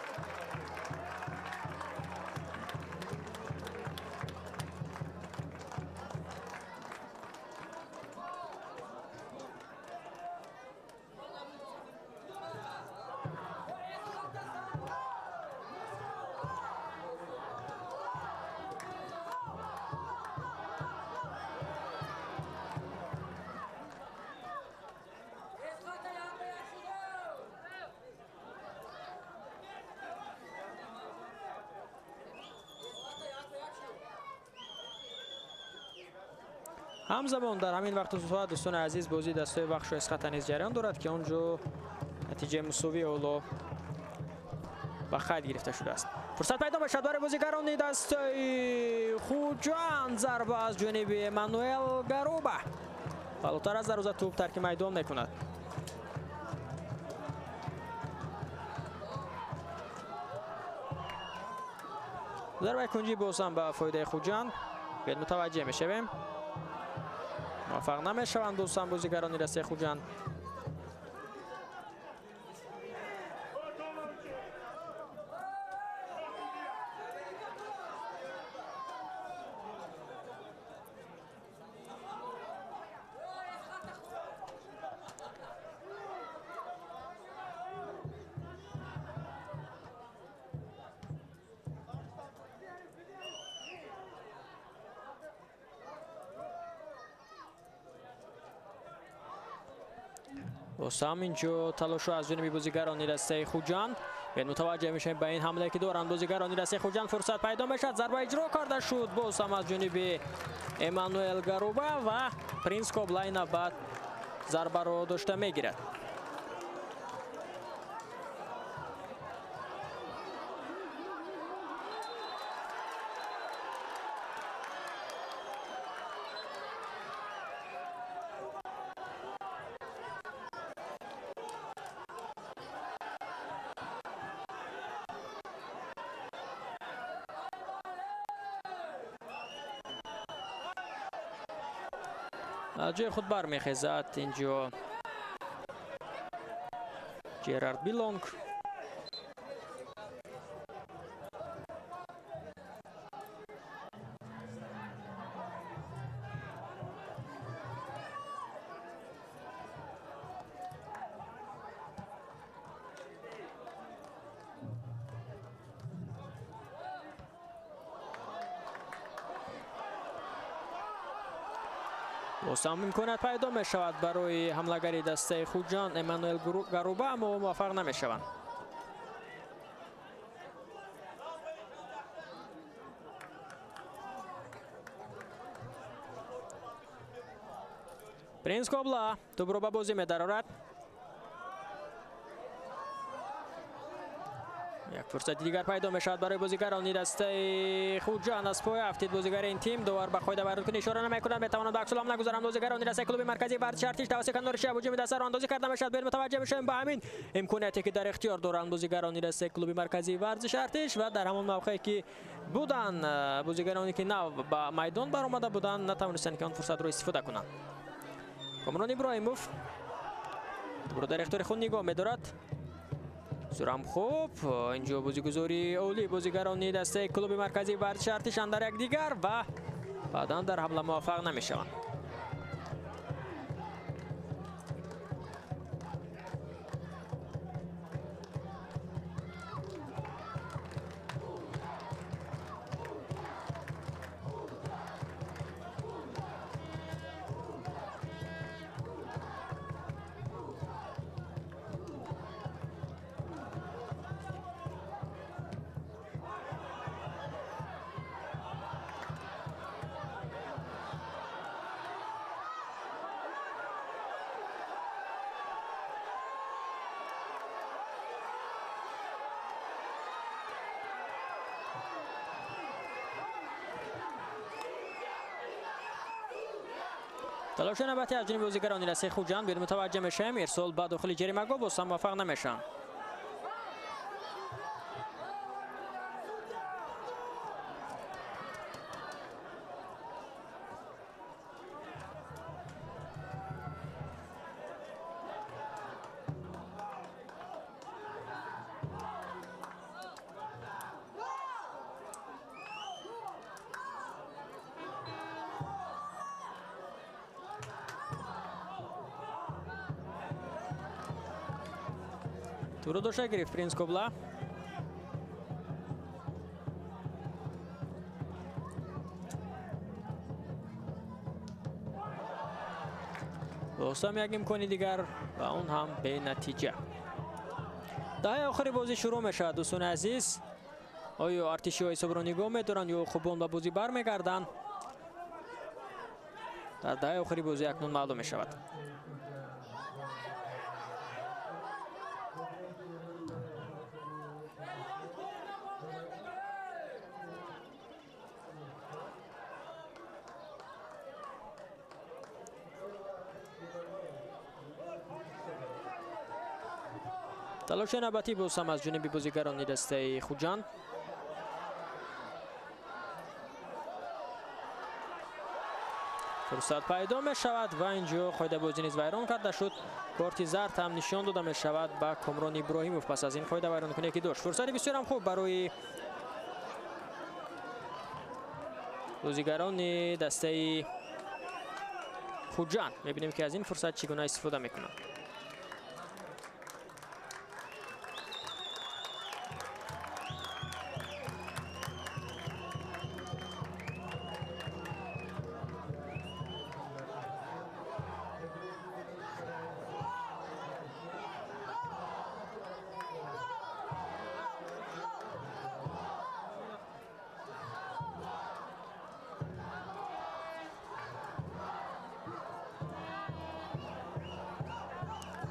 Ҳамзамон дар ҳамин вақту соат, дӯстони азиз, бозии дастаи Вахшу Эсхата низ ҷараён дорад, ки он ҷо натиҷаи мусовӣ ҳоло ба қайд гирифта шудааст. Фурсат пайдо мешавад барои бозигарони дастаи Хуҷанд. Зарба аз ҷониби Эммануэл Гаруба. Болотар аз дарвоза тӯб тарки майдон мекунад. Зарбаи кунҷӣ боз ҳам ба фоидаи Хуҷанд. Биёед мутаваҷҷеҳ мешавем. Муваффақ намешаванд дӯстан бозигарони дастаи Хуҷанд. Боз ҳам инҷо талошҳо аз ҷониби бозигарони дастаи Хуҷанд. Биёед мутаваҷҷеҳ мешавем ба ин ҳамлае ки доранд бозигарони дастаи Хуҷанд. Фурсат пайдо мешавад, зарба иҷро карда шуд боз ҳам аз ҷониби Эммануэл Гаруба ва Принс Кобла ин навбат зарбаро дошта мегирад. Ҷои худ бармехезад инҷо Ҷерард Билонг. Боз ҳам имконият пайдо мешавад барои ҳамлагари дастаи Хуҷанд Эммануэл Гаруба, аммо муваффақ намешаванд. Принс Кобла тӯбро ба бозӣ медарорад. Як фурсати дигар пайдо мешавад барои бозигарони дастаи Хуҷанд. Аз поя афтид бозигари ин тим. Довар ба қоида вайронкунӣ ишора намекунад. Метавонад ба аксулам нагузаранд бозигарони дастаи клуби марказии варзиши Артиш. Тавассути канори чап ҳуҷуми дастаро андозӣ карда мешавад. Биёед мутаваҷҷеҳ мешавем ба ҳамин имконияте ки дар ихтиёр доранд бозигарони дастаи клуби марказии варзиши Артиш ва дар ҳамон мавқее ки буданд бозигароне ки нав ба майдон баромада буданд, натавонистанд ки он фурсатро истифода кунанд. Комрон Иброҳимов тӯбро дар ихтиёри худ нигоҳ медорад. Сурам хуб, инҷо бозигузории олии бозигарони дастаи клуби марказии варзиши Артиш андар якдигар ва баъдан дар ҳамла муваффақ намешаванд. Талоши навбатӣ аз ҷониби бозигарони дастаи Хуҷанд. Биёед мутаваҷҷеҳ мешавем. Ирсол ба дохили ҷаримагоҳ боз ҳам муваффақ намешаванд. Тӯбро дошта гирифт Принс Кобла. Боз ҳам як имкони дигар ва он ҳам бенатиҷа. Даҳаи охири бозӣ шурӯъ мешавад, дӯстони азиз. Оё артишиҳо ҳисобро нигоҳ медоранд ё хубон ба бозӣ бармегарданд? Дар даҳаи охири бозӣ акнун маълум мешавад. Талоши навбатӣ боз ҳам аз ҷониби бозигарони дастаи Хуҷанд. Фурсат пайдо мешавад ва инҷо қоидабозӣ низ вайрон карда шуд. Корти зард ҳам нишон дода мешавад ба Комрон Иброҳимов пас аз ин қоида вайронкуние ки дошт. Фурсати бисёрам хуб барои бозигарони дастаи Хуҷанд. Мебинем ки аз ин фурсат чӣ гуна истифода мекунанд.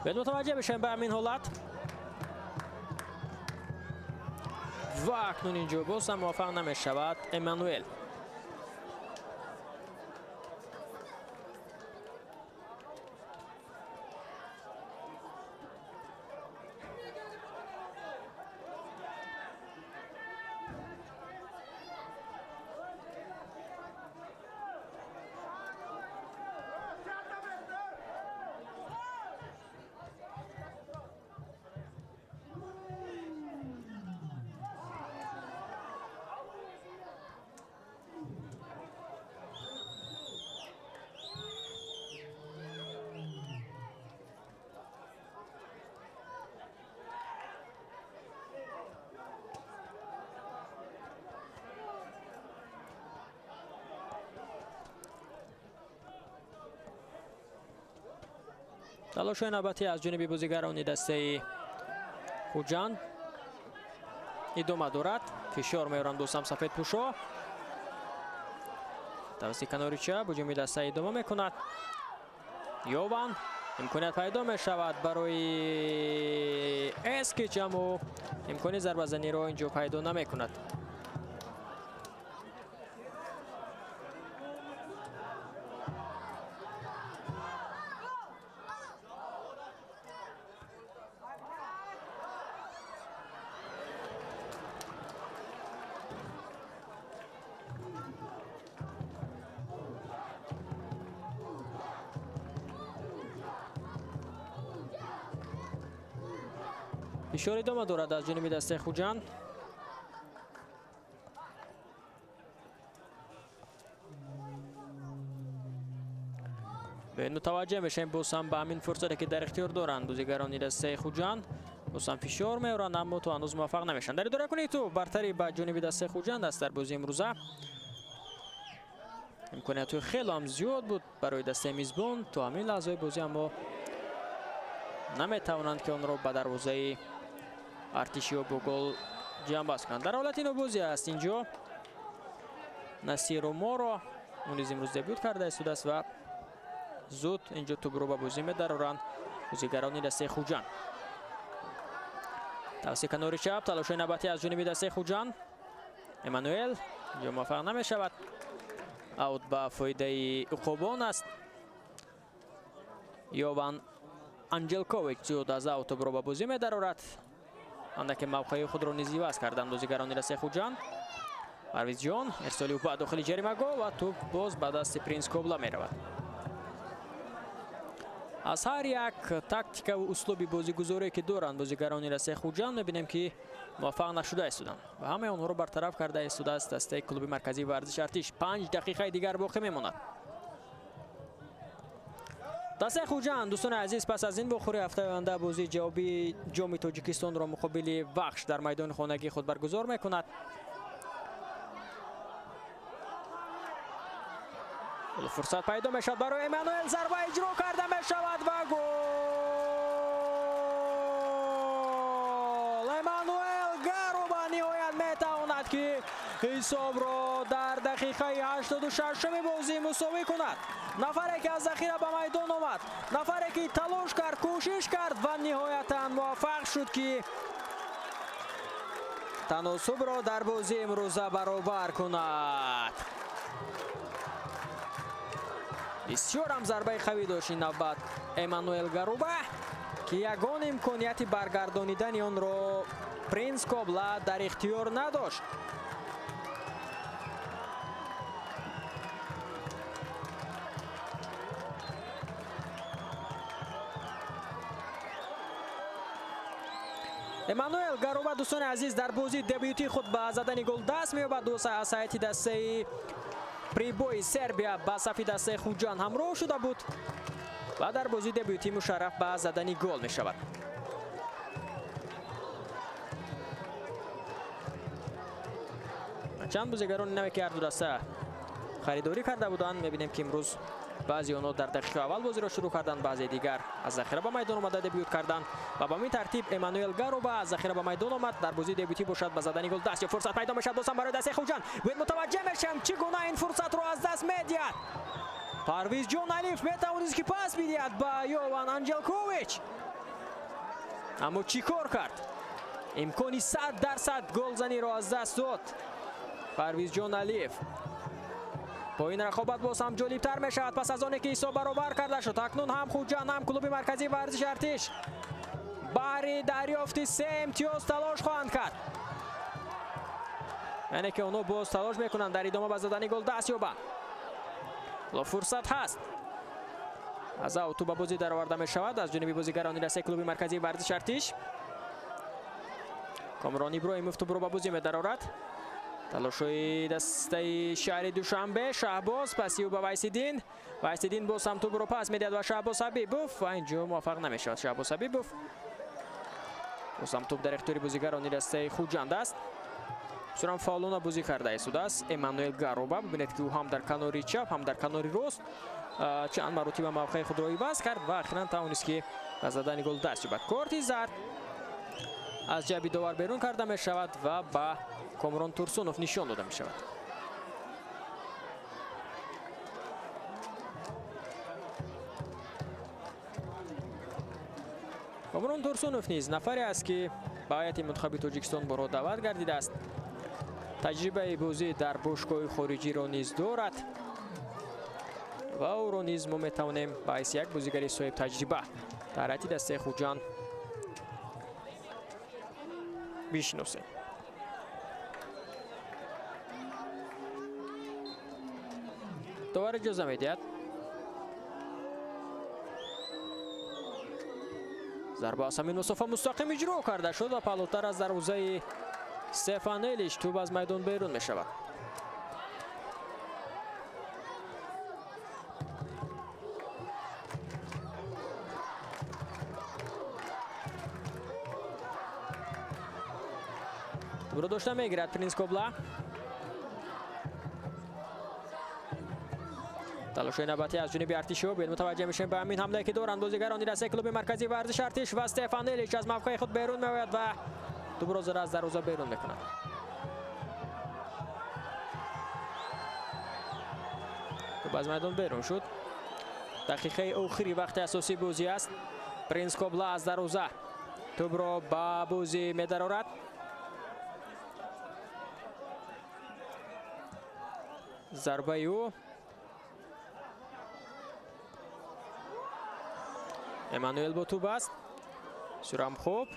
Бояд мутаваҷҷеҳ бишавем ба ҳамин ҳолат. Ва акнун инҷо боз ҳам муваффақ намешавад Эммануэл. Талошҳои навбатӣ аз ҷониби бозигарони дастаи Хуҷанд идома дорад. Фишор меоранд дӯстам сафедпӯшо. Тавассути канори чап ҳуҷуми даста идома мекунад. Йован имконият пайдо мешавад барои Эскич, аммо имкони зарбазаниро инҷо пайдо намекунад. Фишор идома дорад аз ҷониби дастаи Хуҷанд. Биёед мутаваҷҷеҳ мешавем боз ҳам ба ҳамин фурсате ки дар ихтиёр доранд бозигарони дастаи Хуҷанд. Боз ҳам фишор меоранд, аммо то ҳанӯз муваффақ намешаванд. Дар идоракунии тӯб бартарӣ ба ҷониби дастаи Хуҷанд аст дар бозии имрӯза. Имкониятҳои хеле ҳам зиёд буд барои дастаи мизбон то ҳамин лаҳзаи бозӣ, аммо наметавонанд ки онро ба дарвозаи артишиҳо бо гол ҷамъбаст кунанд. Дар ҳолати нобозӣ аст инҷо Насиру Моро, ӯ низ имрӯз дебют карда истодааст ва зуд инҷо тӯбро ба бозӣ медароранд бозигарони дастаи Хуҷанд. Тавассути канори чап талошҳои навбатӣ аз ҷониби дастаи Хуҷанд. Эммануэл инҷо муваффақ намешавад. Аут ба фоидаи уқобон аст. Йован Анҷелкович зуд аз аут тӯбро ба бозӣ медарорад. Андаке мавқеи худро низ иваз карданд бозигарони дастаи Хуҷанд. Парвизҷон ирсоли ӯ ба дохили ҷаримагоҳ ва тӯб боз ба дасти Принс Кобла меравад. Аз ҳар як тактикаву услуби бозигузорие ки доранд бозигарони дастаи Хуҷанд мебинем ки муваффақ нашуда истоданд ва ҳамаи онҳоро бартараф карда истодааст дастаи клуби марказии варзиши Артиш. 5 дақиқаи дигар боқӣ мемонад. Дастаи Хуҷанд, дӯстони азиз, пас аз ин вохӯрии ҳафтаи оянда бозии ҷавобии ҷоми Тоҷикистонро муқобили Вахш дар майдони хонагии худ баргузор мекунад. Фурсат пайдо мешавад барои Эммануэл, зарба иҷро карда мешавад ва гол! Эммануэл Гаруба ниҳоят метавонад, ки ҳисобро дар дақиқаи 86-уми бозӣ мусовӣ кунад. Нафаре ки аз захира ба майдон омад, нафаре ки талош кард, кӯшиш кард ва ниҳоятан муваффақ шуд, ки таносубро дар бозии имрӯза баробар кунад. Бисёр ҳам зарбаи қавӣ дошт ин навбат Эммануэл Гаруба, ки ягон имконияти баргардонидани онро Принс Кобла дар ихтиёр надошт. Эммануэл Гаруба, дӯстони азиз, дар бозии дебютии худ ба задани гол даст меёбад. Аз ҳайати дастаи Прибои Сербия ба сафи дастаи Хуҷанд ҳамроҳ шуда буд ва дар бозии дебютӣ мушарраф ба задани гол мешавад. Чанд бозигарони наве ки ҳарду даста харидорӣ карда буданд, мебинем, ки имрӯз баъзе онҳо дар дақиқаи аввал бозиро шурӯъ карданд, баъзе дигар аз захира ба майдон омада дебют карданд ва ба ҳамин тартиб Эммануэл Гаруба аз захира ба майдон омад. Дар бозии дебютӣ бошад ба задани гол даст ё фурсат пайдо мешавад бозам барои дастаи Хуҷанд. Бояд мутаваҷҷеҳ мешавем, чӣ гуна ин фурсатро аз даст медиҳад. Парвизҷон Алиф метавонист, ки пас бидиҳад ба Йован Анҷелкович, аммо чӣ кор кард? Имкони 100% голзаниро аз даст дод Парвизҷон Алиев. Бо ин рақобат боз ҳам ҷолибтар мешавад пас аз оне ки ҳисоб баробар карда шуд. Акнун ҳам Хуҷанд, ҳам клуби марказии варзиши Артиш баҳри дарёфти 3 имтиёз талош хоҳанд кард. Яъне ки онҳо боз талош мекунанд дар идома ба задани гол даст ёбанд. Ҳоло фурсат ҳаст. Аз ауту ба бозӣ дароварда мешавад аз ҷониби бозигарони дастаи клуби марказии варзиши Артиш. Комрон Иброҳимов тӯбро ба бозӣ медарорад. Талошҳои дастаи шаҳри Душанбе, Шаҳбоз паси ӯ ба Вайсиддин. Вайсиддин боз ҳам тӯбро пас медиҳад ва Шаҳбоз Ҳабибов ва инҷо муваффақ намешавад Шаҳбоз Ҳабибов. Боз ҳам тӯб дар ихтиёри бозигарони дастаи Хуҷанд аст. Бисёрам фаъолона бозӣ карда истодааст Эммануэл Гаруба. Бибинед, ки ӯ ҳам дар канори чап, ҳам дар канори рост чанд маротиба мавқеи худро иваз кард ва охиран тавонист, ки ба задани гол даст ёбад. Корти зард аз ҷайби довар берун карда мешавад ва ба Комрон Турсунов нишон дода мешавад. Комрон Турсунов низ нафаре аст, ки ба ҳайати мунтахаби Тоҷикистон борҳо даъват гардидааст. Таҷрибаи бозӣ дар бошгоҳи хориҷиро низ дорад ва ӯро низ мо метавонем ба ҳайси як бозигари соҳибтаҷриба дар ҳайати дастаи Хуҷанд бишиносем. Довар иҷоза медиҳад. Зарба аз ҳамин масофа мустақим иҷро карда шуд ва паҳлӯтар аз дарвозаи Стефан Элич тӯб аз майдон берун мешавад. Тӯбро дошта мегирад Принс Кобла. Талошҳои навбатӣ аз ҷониби Артишиҳо. Биёед мутаваҷҷеҳ мешавем ба ҳамин ҳамлае, ки доранд бозигарони дастаи клуби марказии варзиши Артиш ва Стефан Элич аз мавқеи худ берун меояд ва тӯбро зара аз дарвоза берун мекунад. Тӯб аз майдон берун шуд. Дақиқаи охири вақти асосии бозӣ аст. Принс Кобла аз дарвоза тӯбро ба бозӣ медарорад. Зарбаи ӯ Эммануэл бо тӯб аст. Сурам хуб.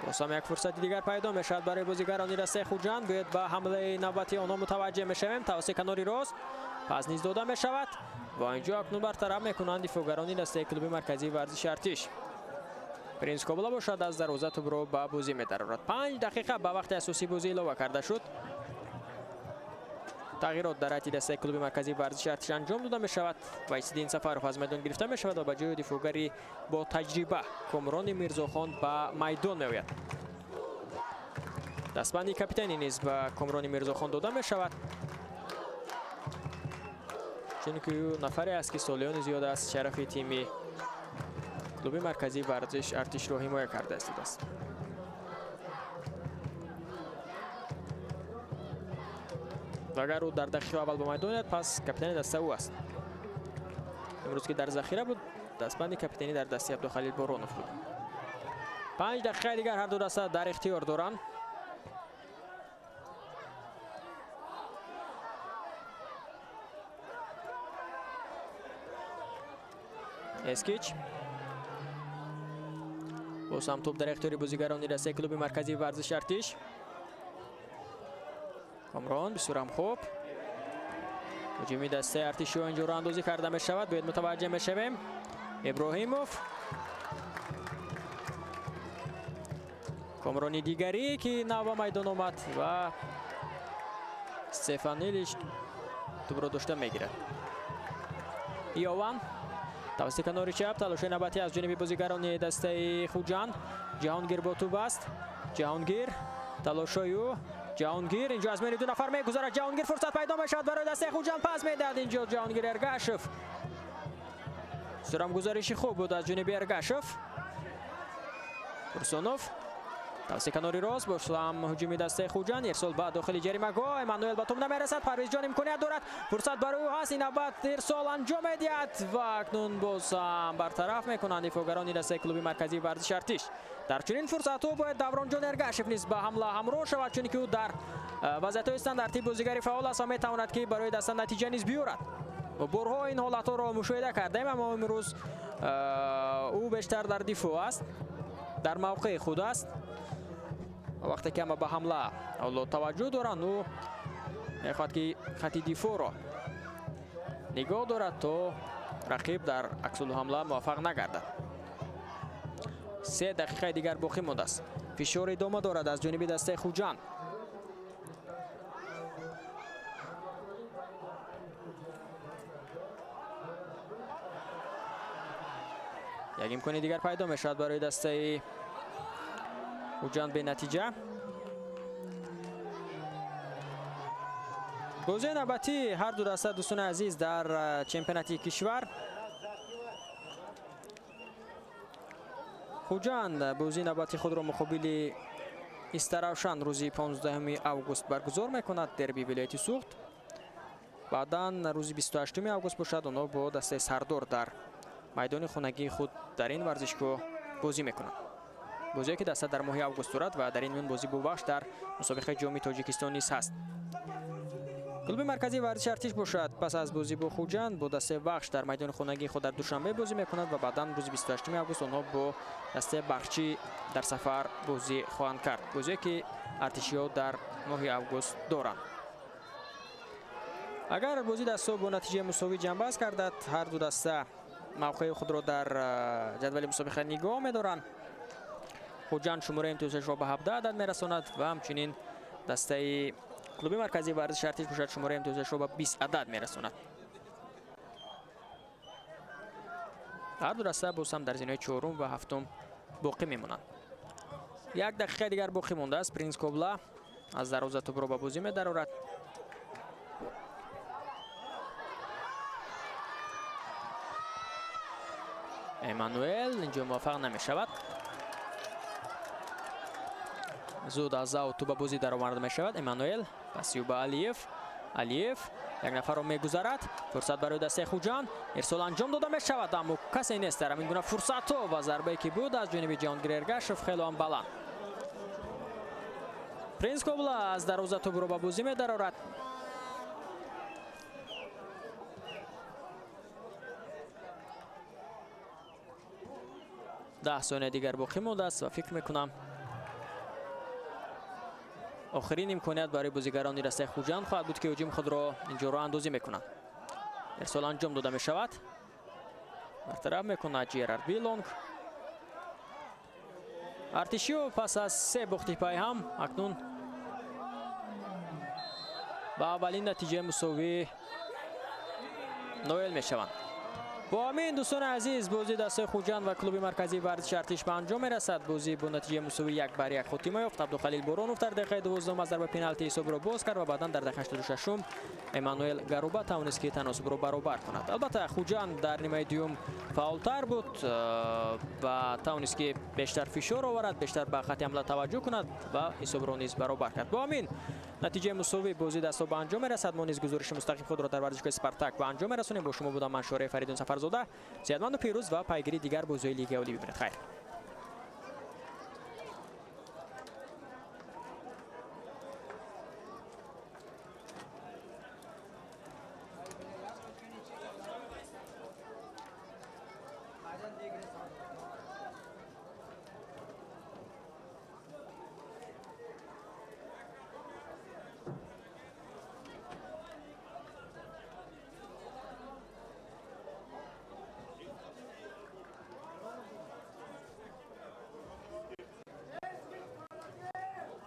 Боз ҳам як фурсати дигар пайдо мешавад барои бозигарони дастаи Хуҷанд. Бояд ба ҳамлаи навбатии онҳо мутаваҷҷеҳ мешавем. Тавассути канори рост пас низ дода мешавад ва инҷо акнун бартараф мекунанд дифоъгарони дастаи клуби марказии варзиши Артиш. Принс Кобла бошад аз дарвоза тӯбро ба бозӣ медарорад. 5 дақиқа ба вақти асосии бозӣ илова карда шуд. Тағйирот дар ҳайати дастаи клуби марказии варзиши Артиш анҷом дода мешавад. Вайсиддин Сафаров аз майдон гирифта мешавад ва ба ҷои дифоъгари бо таҷриба Комрони Мирзохон ба майдон меояд. Дастбанди капитанӣ низ ба Комрони Мирзохон дода мешавад, чунки ӯ нафаре аст, ки солиёни зиёд аз шарафи тими клуби марказии варзиш Артишро ҳимоя карда истодааст. Ва агар ӯ дар дақиқаи аввал ба майдон ояд, пас капитани даста ӯ аст. Имрӯз ки дар захира буд, дастбанди капитанӣ дар дасти Абдухалил Боронов буд. 5 дақиқаи дигар ҳар ду даста дар ихтиёр доранд. Эскич боз ҳам тӯб дар ихтиёри бозигарони дастаи клуби марказии варзиши Артиш. Комрон бисёрам хуб. Ҳуҷуми дастаи Артишиҳо инҷо роҳандозӣ карда мешавад. Бояд мутаваҷҷеҳ мешавем. Иброҳимов, Комрони дигарӣ, ки нав ба майдон омад, ва Стефан Илич тӯбро дошта мегирад. Йован тавассути канори чап, талоши навбатӣ аз ҷониби бозигарони дастаи Хуҷанд. Ҷаҳонгир бо тӯб аст. Ҷаҳонгир, талошҳои ӯ. Ҷаҳонгир инҷо аз миёни ду нафар мегузарад. Ҷаҳонгир, фурсат пайдо мешавад барои дастаи Хуҷанд, пас медиҳад инҷо Ҷаҳонгир Эргашев. Сурам гузариши хуб буд аз ҷониби Эргашев. Турсунов тавассути канори рост, боз ҳам ҳуҷуми дастаи Хуҷанд. Ирсол ба дохили ҷаримагоҳ, Эммануэл ба тӯб намерасад. Парвизҷон имконият дорад, фурсат барои ӯ ҳаст. Ин навбат ирсол анҷом медиҳад ва акнун боз ҳам бартараф мекунанд дифоъгарони дастаи клуби марказии варзиши Артиш. Дар чунин фурсатҳо бояд Давронҷон Эргашев низ ба ҳамла ҳамроҳ шавад, чунки ӯ дар вазъиятҳои стандартӣ бозигари фаъол аст ва метавонад, ки барои даста натиҷа низ биёрад. Борҳо ин ҳолатҳоро мушоҳида кардаем, аммо имрӯз ӯ бештар дар дифоъ аст, дар мавқеи худ аст. Вақте ки ҳама ба ҳамла ҳоло таваҷҷӯҳ доранд, ӯ мехоҳад, ки хати дифоъро нигоҳ дорад, то рақиб дар аксулҳамла муваффақ нагардад. 3 дақиқаи дигар боқӣ мондааст. Фишор идома дорад аз ҷониби дастаи Хуҷанд. Як имкони дигар пайдо мешавад барои дастаи Хуҷанд бенатиҷа. Бозии навбатӣ ҳар ду даста, дӯстони азиз, дар чемпионати кишвар. Хуҷанд бозии навбати худро муқобили Истаравшан рӯзи 15 август баргузор мекунад, дерби вилояти Суғд. Баъдан рӯзи 28 август бошад, онҳо бо дастаи Сардор дар майдони хонагии худ дар ин варзишгоҳ бозӣ мекунанд. Бозие ки даста дар моҳи август дорад ва дар ин миён бозӣ бо Вахш дар мусобиқаи ҷоми Тоҷикистон низ ҳаст. Клуби марказии варзиши Артиш бошад, пас аз бозӣ бо Хуҷанд бо дастаи Вахш дар майдони хонагии худ дар Душанбе бозӣ мекунад ва баъдан рӯзи 28 август онҳо бо дастаи Барқчӣ дар сафар бозӣ хоҳанд кард. Бозие ки артишиҳо дар моҳи август доранд. Агар бозӣ дастҳо бо натиҷаи мусовӣ ҷамъбаст гардад, ҳар ду даста мавқеи худро дар ҷадвали мусобиқа нигоҳ медоранд. Хуҷанд шумораи имтиёзашро ба 17 адад мерасонад ва ҳамчунин дастаи клуби марказии варзиши Артиш бошад, шумораи имтиёзашро ба 20 адад мерасонад. Ҳар ду даста боз ҳам дар зинаи 4 ва 7 боқӣ мемонанд. 1 дақиқаи дигар боқӣ мондааст. Принс Кобла аз дарвоза тӯбро ба бозӣ медарорад. Эммануэл инҷо муваффақ намешавад. Зуд аз аут тӯб ба бозӣ дароварда мешавад. Эммануэл пасиу ба Алиев. Алиев як нафарро мегузарад. Фурсат барои дастаи Хуҷанд. Ирсол анҷом дода мешавад, аммо касе нест дар ҳамин гуна фурсатҳо ва зарбае ки буд аз ҷониби Ҷаҳонгир Эргашев хело ҳам баланд. Принс Кобла аз дарвоза тӯбро ба бозӣ медарорад. 10 сония дигар боқӣ мондааст ва фикр мекунам охирин имконият барои бозигарони дастаи Хуҷанд хоҳад буд, ки ҳуҷуми худро инҷо роҳандозӣ мекунанд. Ирсол анҷом дода мешавад. Бартараф мекунад Ҷерард Билонг. Артишиё пас аз 3 бохти пайҳам акнун Ба аввалин натиҷаи мусовӣ ноил мешаванд. Бо ҳамин, дӯстони азиз, бозии дастаи Хуҷанд ва клуби марказии варзиши Артиш ба анҷом мерасад. Бозӣ бо натиҷаи мусовӣ 1-1 хотима ёфт. Абдухалил Боронов дар дақиқаи 12 аз зарбаи пеналти ҳисобро боз кард ва баъдан дар дақиқаи 86 Эммануэл Гаруба тавонист, ки таносубро баробар кунад. Албатта, Хуҷанд дар нимаи дуюм фаъолтар буд ва тавонист, ки бештар фишор оварад, бештар ба хатти ҳамла таваҷҷӯҳ кунад ва ҳисобро низ баробар кард. Бо ҳамин натиҷаи мусовӣ бозии дастҳо ба анҷом мерасад. Мо низ гузориши мустақим худро дар варзишгоҳи Спартак ба анҷом мерасонем. Бо шумо будам ман, Шораи Фаридун Сафарзода. Сеҳатманду пирӯз ва пайгири дигар бозиҳои Лигаи Олӣ бибинед. Хайр.